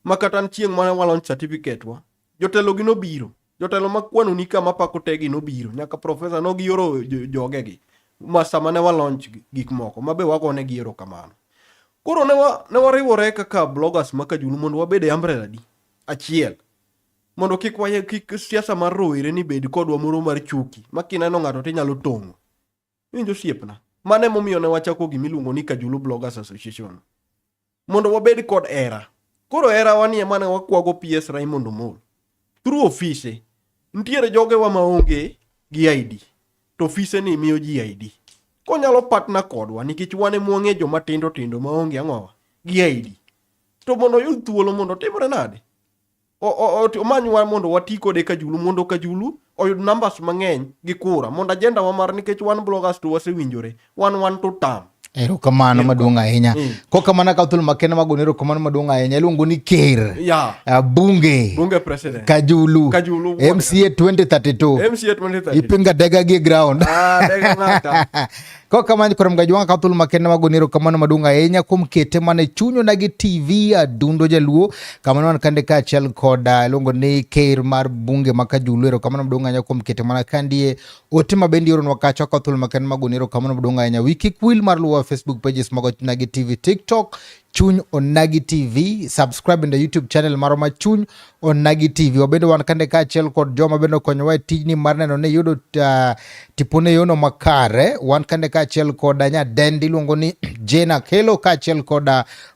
Ma kata an chieng' mane wa launch certificate wa, jotelo gi nobiro. Jotelo ma kwano ni kama pako tegi nobiro. Nyaka professor nogioro jogegi. Ma sama ne wa launch gik moko, ma be wagone gi erokamano. Koro ne wariwore kaka bloggers ma Kajulu mondo wabed e umbrella di achiel. Mondo kik waye, kik siasa mar rowere ni bed kodwa moro mar chuki, ma kineno ng'ato tinyalo tong'o. Iwinjo osiepna? Mano emomiyo ne wachako gima iluongo ni Kajulu Bloggers Association. Mondo wabed kod hera. Koro hera wani ema ne wakwago PS Raymond Omolo. Through ofise, nitiere jogewa maonge gi ID. To ofise ni miyo ji ID. Konyalo partner kodwa nikech wan ema wang'e joma tindo tindo maonge ang'owa gi ID. To mondo oyud thuolo mondo otimre nade? Omanywa mondo wati kode Kajulu mondo Kajulu oyud numbers mang'eny gi kura mondo agenda wa mar nikech wan bloggers to wasewinjore wan to tam. Erokamano maduong' ahinya. Kokamano akawo thuolo makende mar goni erokamano maduong' ahinya. Iluongo ni Ker. Bunge. Bunge President. Kajulu. Kajulu. MCA 2032. MCA 2032. Ipinga dega gi ground. Dega ng'ata. Ko kamano koro mgajwanga ka thuolo makende mago nero kamano maduong' ahinya kuom kete mana e chuny Onagi TV Adundo Jaluo. Kamano wan kande kaachiel kod iluongo ni ker mar bunge ma Kajulu. Erokamano maduong' ahinya kuom kete mana kandie ote ma bende ioronwa kacha ka thuolo makende mago nero kamano maduong' ahinya. Wi kik wil mar luwo Facebook pages mag Onagi TV, TikTok Chuny Onagi TV, subscribe in the YouTube channel marwa ma Chuny Onagi TV. Wabende wan kande kaachiel kod joma bende okonyowa e tijni mar neno ni yudo tipone yono makare. Wan kande kaachiel kod nyadendi iluongo ni Jane Akelo kaachiel kod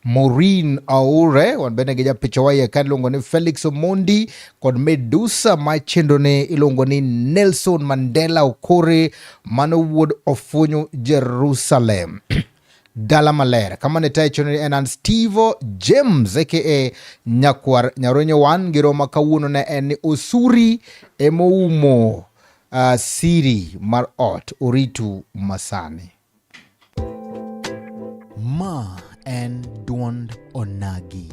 Maureen Aure. Wan bende gi japicha wa iye ka iluongo ni Felix Omondi kod Medusa ma chenrone iluongo ni Nelson Mandela Okore mano wuod Ofunyu Jerusalem. Dala maler kama ne tayo chenro en an Steve James aka Nyakwar Nyaronyo wan gi roma kawuono ne en ni osuri emoumo siri mar ot oritu masani. Ma en duond Onagi.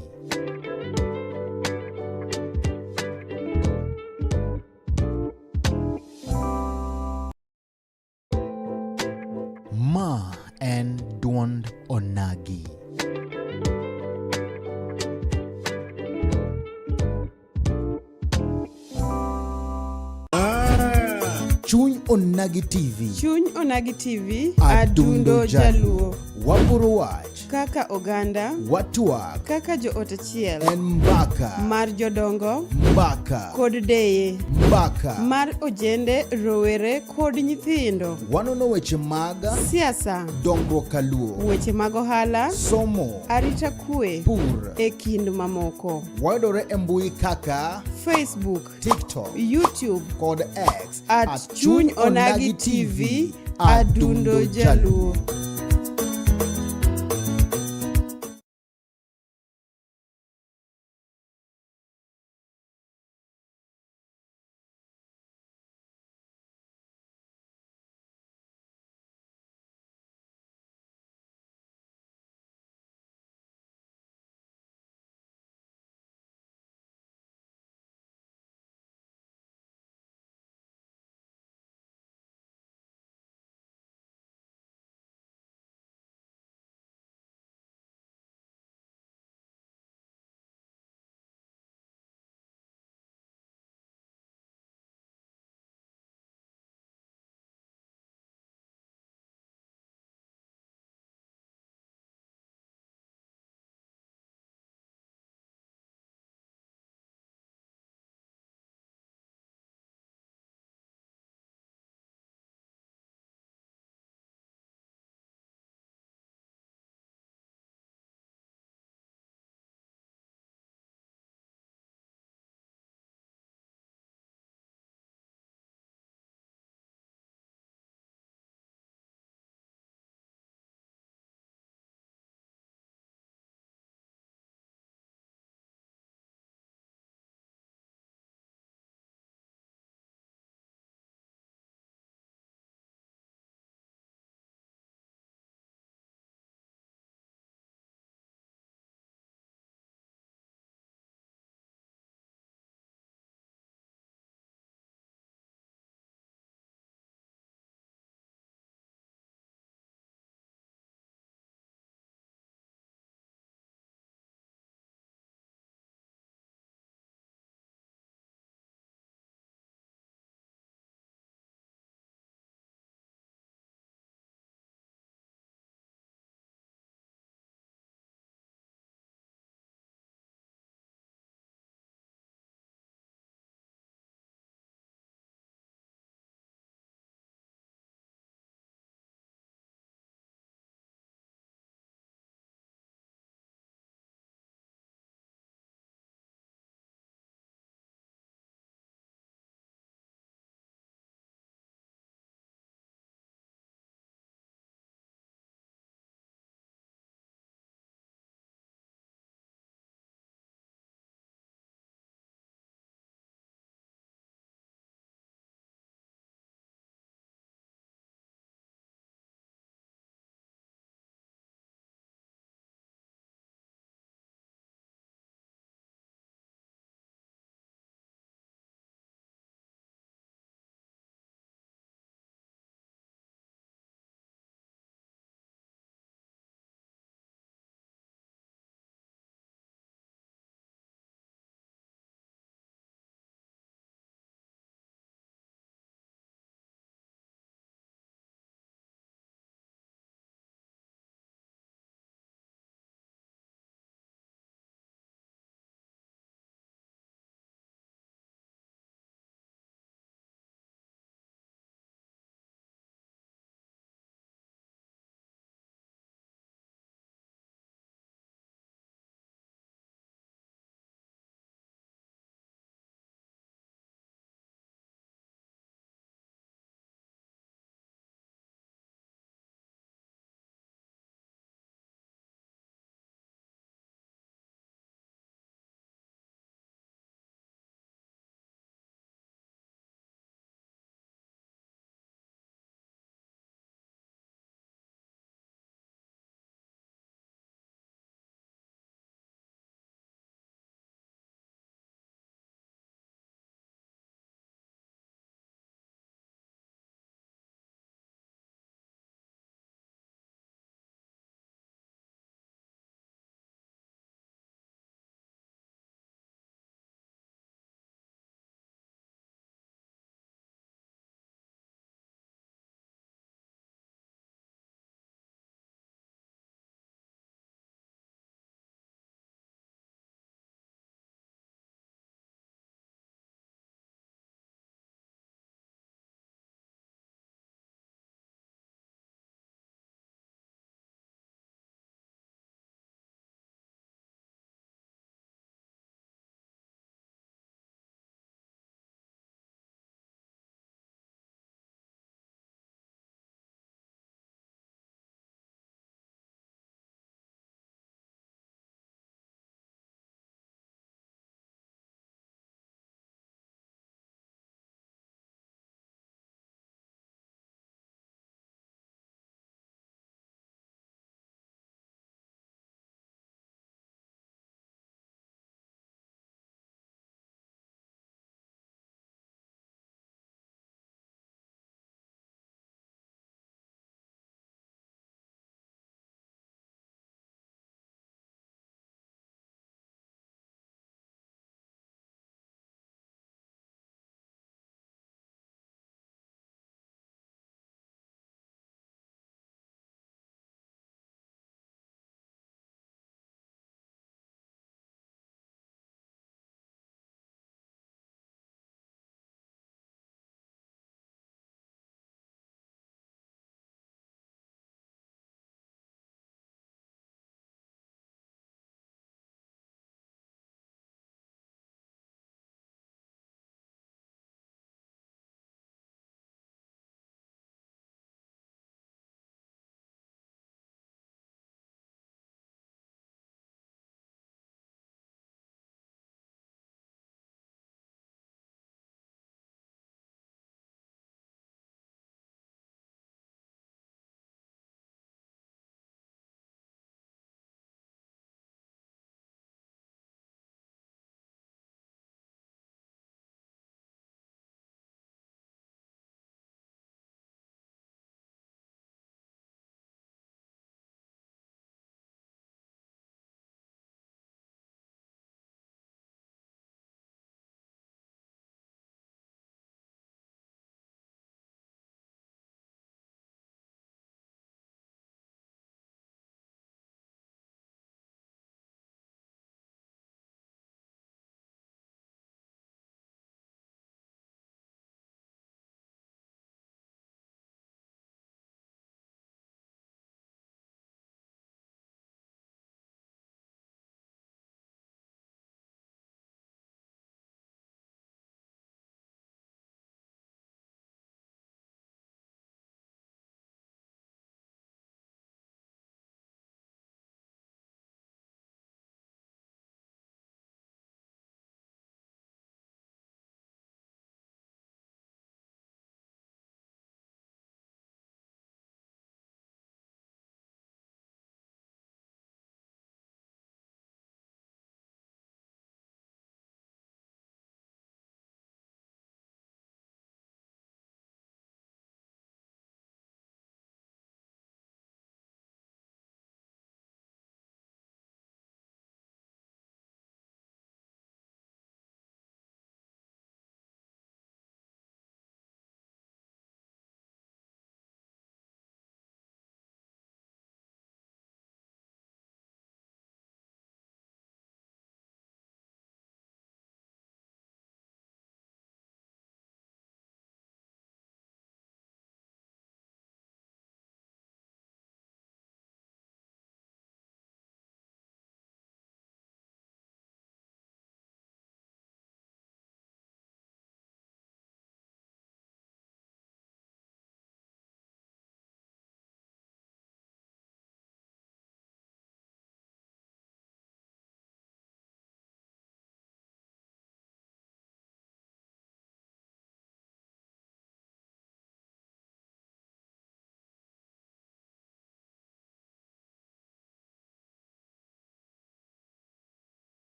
Ma en duond Onagi. Chuny Onagi TV. Chuny Onagi TV. Adundo Jaluo. Waporo wach. Kaka oganda. Watwak. Kaka joot achiel. En mbaka. Mar jodongo. Mbaka. Kod deye. Mbaka. Mar ojende, rowere kod nyithindo. Wanono weche mag siasa, dongruok kaluo, weche mag ohala, somo, arita kwe, pur, e kind mamoko. Wayudore e mbui kaka Facebook, TikTok, YouTube kod X at Chuny Onagi TV, Adundo Jaluo.